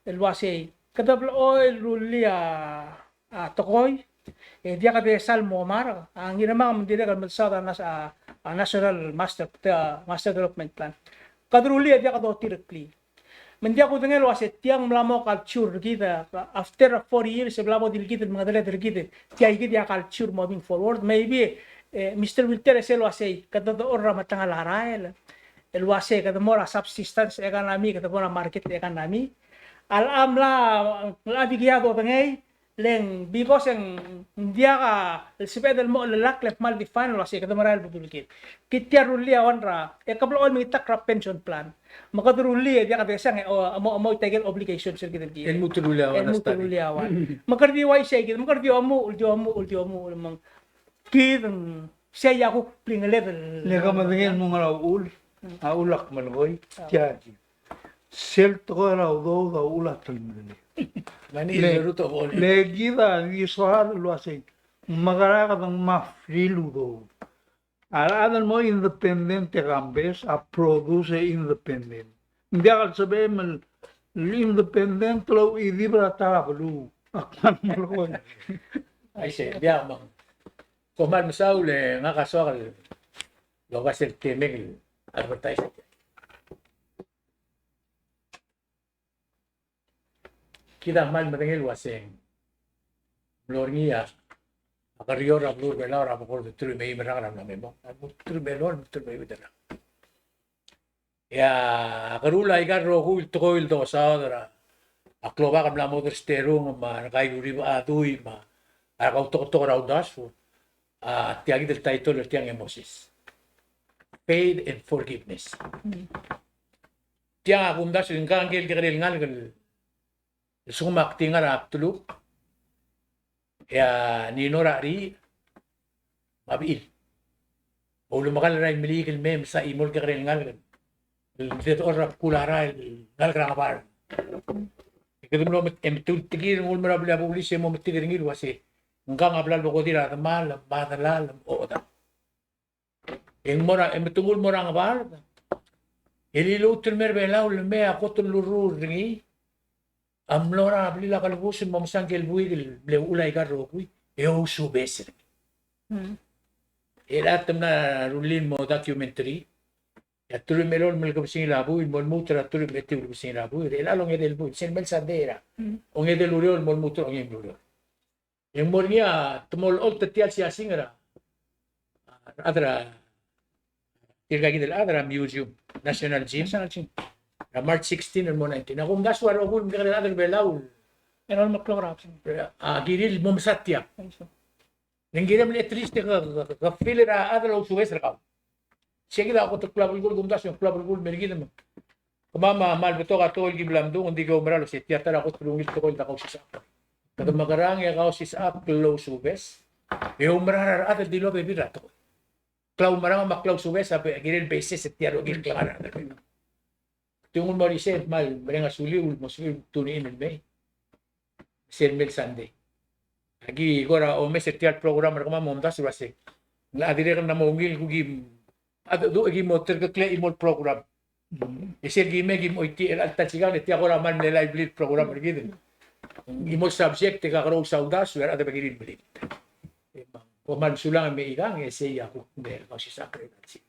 el uasei, kede blechoel el rullii a a tekoi, e diak de sal mo mark, a Ngirmang me ng dirrek el melsaod a nas-, a, a National Master, a, Master Development Plan. Kede rullii e diak dotireklii. Me ng diak kudengei el uase tiang mla mo culture er kid, a, after forty years, e bla bo di el kid el mengedeled er kid, tia kid a culture moving forward. Maybe, e, Mister Wilter e sel uasei, kede dechor er a metengel a rael, el uasei, kede mo er a subsistence economy, kede mo er a market economy. A le mla, a le dikea dodengei, le ng, because e ng diak a, el sebeched el mo chelellakl e kmal define el uasei kede merael el bedul kid. Kid tia el rullii a one er a, e ke blechoel mengitakl er a pension plan. Me kede rullii e diak desang e, o, mo, mo ita ikel obligations er kid el kid. E lmuut el rullii a one. E lmuut el rullii a one. Me kede di uaisei kid, me kede di omuchel, di omuchel, di omuchel, me ng kid, ng sei a kuk blingeled el. Le ke medengei el mo ngar er a uchul, a uchul a kmal melekoi, tia kid. Sel tekoi er a udoud a uchul a telemellel. Le, le kid a di soad el uasei, mekerang e kede ngmai a free el udoud. A rechad el mo independent e Kambes a produce e independent. Ng diak el sebechem el independent el ouchidib er a ta er a beluu. Ak kmal melekoi. Aisei, diak me ng. Kom kmal mesaul e ngak a soak el oba sel temel el advertise. Kid a kmal medengei el uaseng mlo er ngii a kerior er a beluu er a Belau er a bekord el teruich me a eim el rak er a mla me mong. A lmuut el teruich me a elolem, teruich me a euid el rak. E a keruul aika el rokui el tekoi el dosaod er a klobak el mla mo er a Sterung me a Rekaiuribech a Dui me a Rekautoketok er a Uldasu, a tia kid el title er tiang e Moses. Faith and Forgiveness. Tiang a kumdasu e ngka ngike el kekerei el ngalek el lsekum ak di ngar er a bdeluk, e a Nino er a Riich me a Bechil a ulemekall er a Imeliik el mei me sa chimo el kekerei el ngalek el mle dechor er a bkul a rael el ngalek er a Ngebard. E kede mlo met-, e metul tekir, nguu el mo er a blil a bulis e mo metik er ngii el uase ngkang a bla lebo kodir a demal, me a delal, me a ochedal. E ng mo er a, e metengul mo er a Ngebard. E liluut el mei er a Belau el mei a kot el lurruul er ngii a mlo er a blil a kelebus el mo mesa ngike el buik el mle uchul aika el rokui e ousubes er ngii. E a te mla rullii el mo documentary. E a teruich me a elolem el kebesengil a buil el mo lmuut er a teruich me a etiu el kebesengil a buil. E a ongedei el buil, sel mei el Sunday er a ongedei el ureor el mo lmuut er a ongeim el ureor. E ng mo er ngii a te mo olecholt er tia el siasing er a, a rechad er a, tirka kid el chad er a museum, National Gym. National Gym. Er a March sixteen el mo nineteen. A kumdasu a rokui el mekekerei el chad er a Belau el, el mo klou er a, a kirir el mo mesa tiang. Le ng kirem el at least ke, ke, ke feel er a chad el ousubes er kau. Sei kid a kot el klou a belkul, kumdasu e ng klou a belkul el mer kid me kemam a kmal betok a tekoi el ki bla mdung, ng di ke oumera el uase tia ta er a kot el ungil tekoi el dekausisechakl. Kede mekerang e kausisechakl el ousubes e oumera er a rechad el di lobebil er a tekoi. Klaumerang me a klausubes a kirel basis er tia el rokui el klengar er a rechad er a Belau. Te nguu el mo er isei e kmal mereng a suliu el mo suliu el tune in el mei. Sel mei el Sunday. Aki kora omes er tia el program er kemam, omdasu el uase ng locha dirrek el mla mo ungil kuk, a, a, a ki mo terkeklii a chimo el program. E sel ki mei e ki mo choitii er a chelecha el sikang, e tia kora kmal mle lively el program er kid. Chimo el subject e kakerous a uldasu e a rechad a kirir el melilt. E kom kmal mesulang e mei ikang, e sei a kuk mle kausisechakl er a chelsel.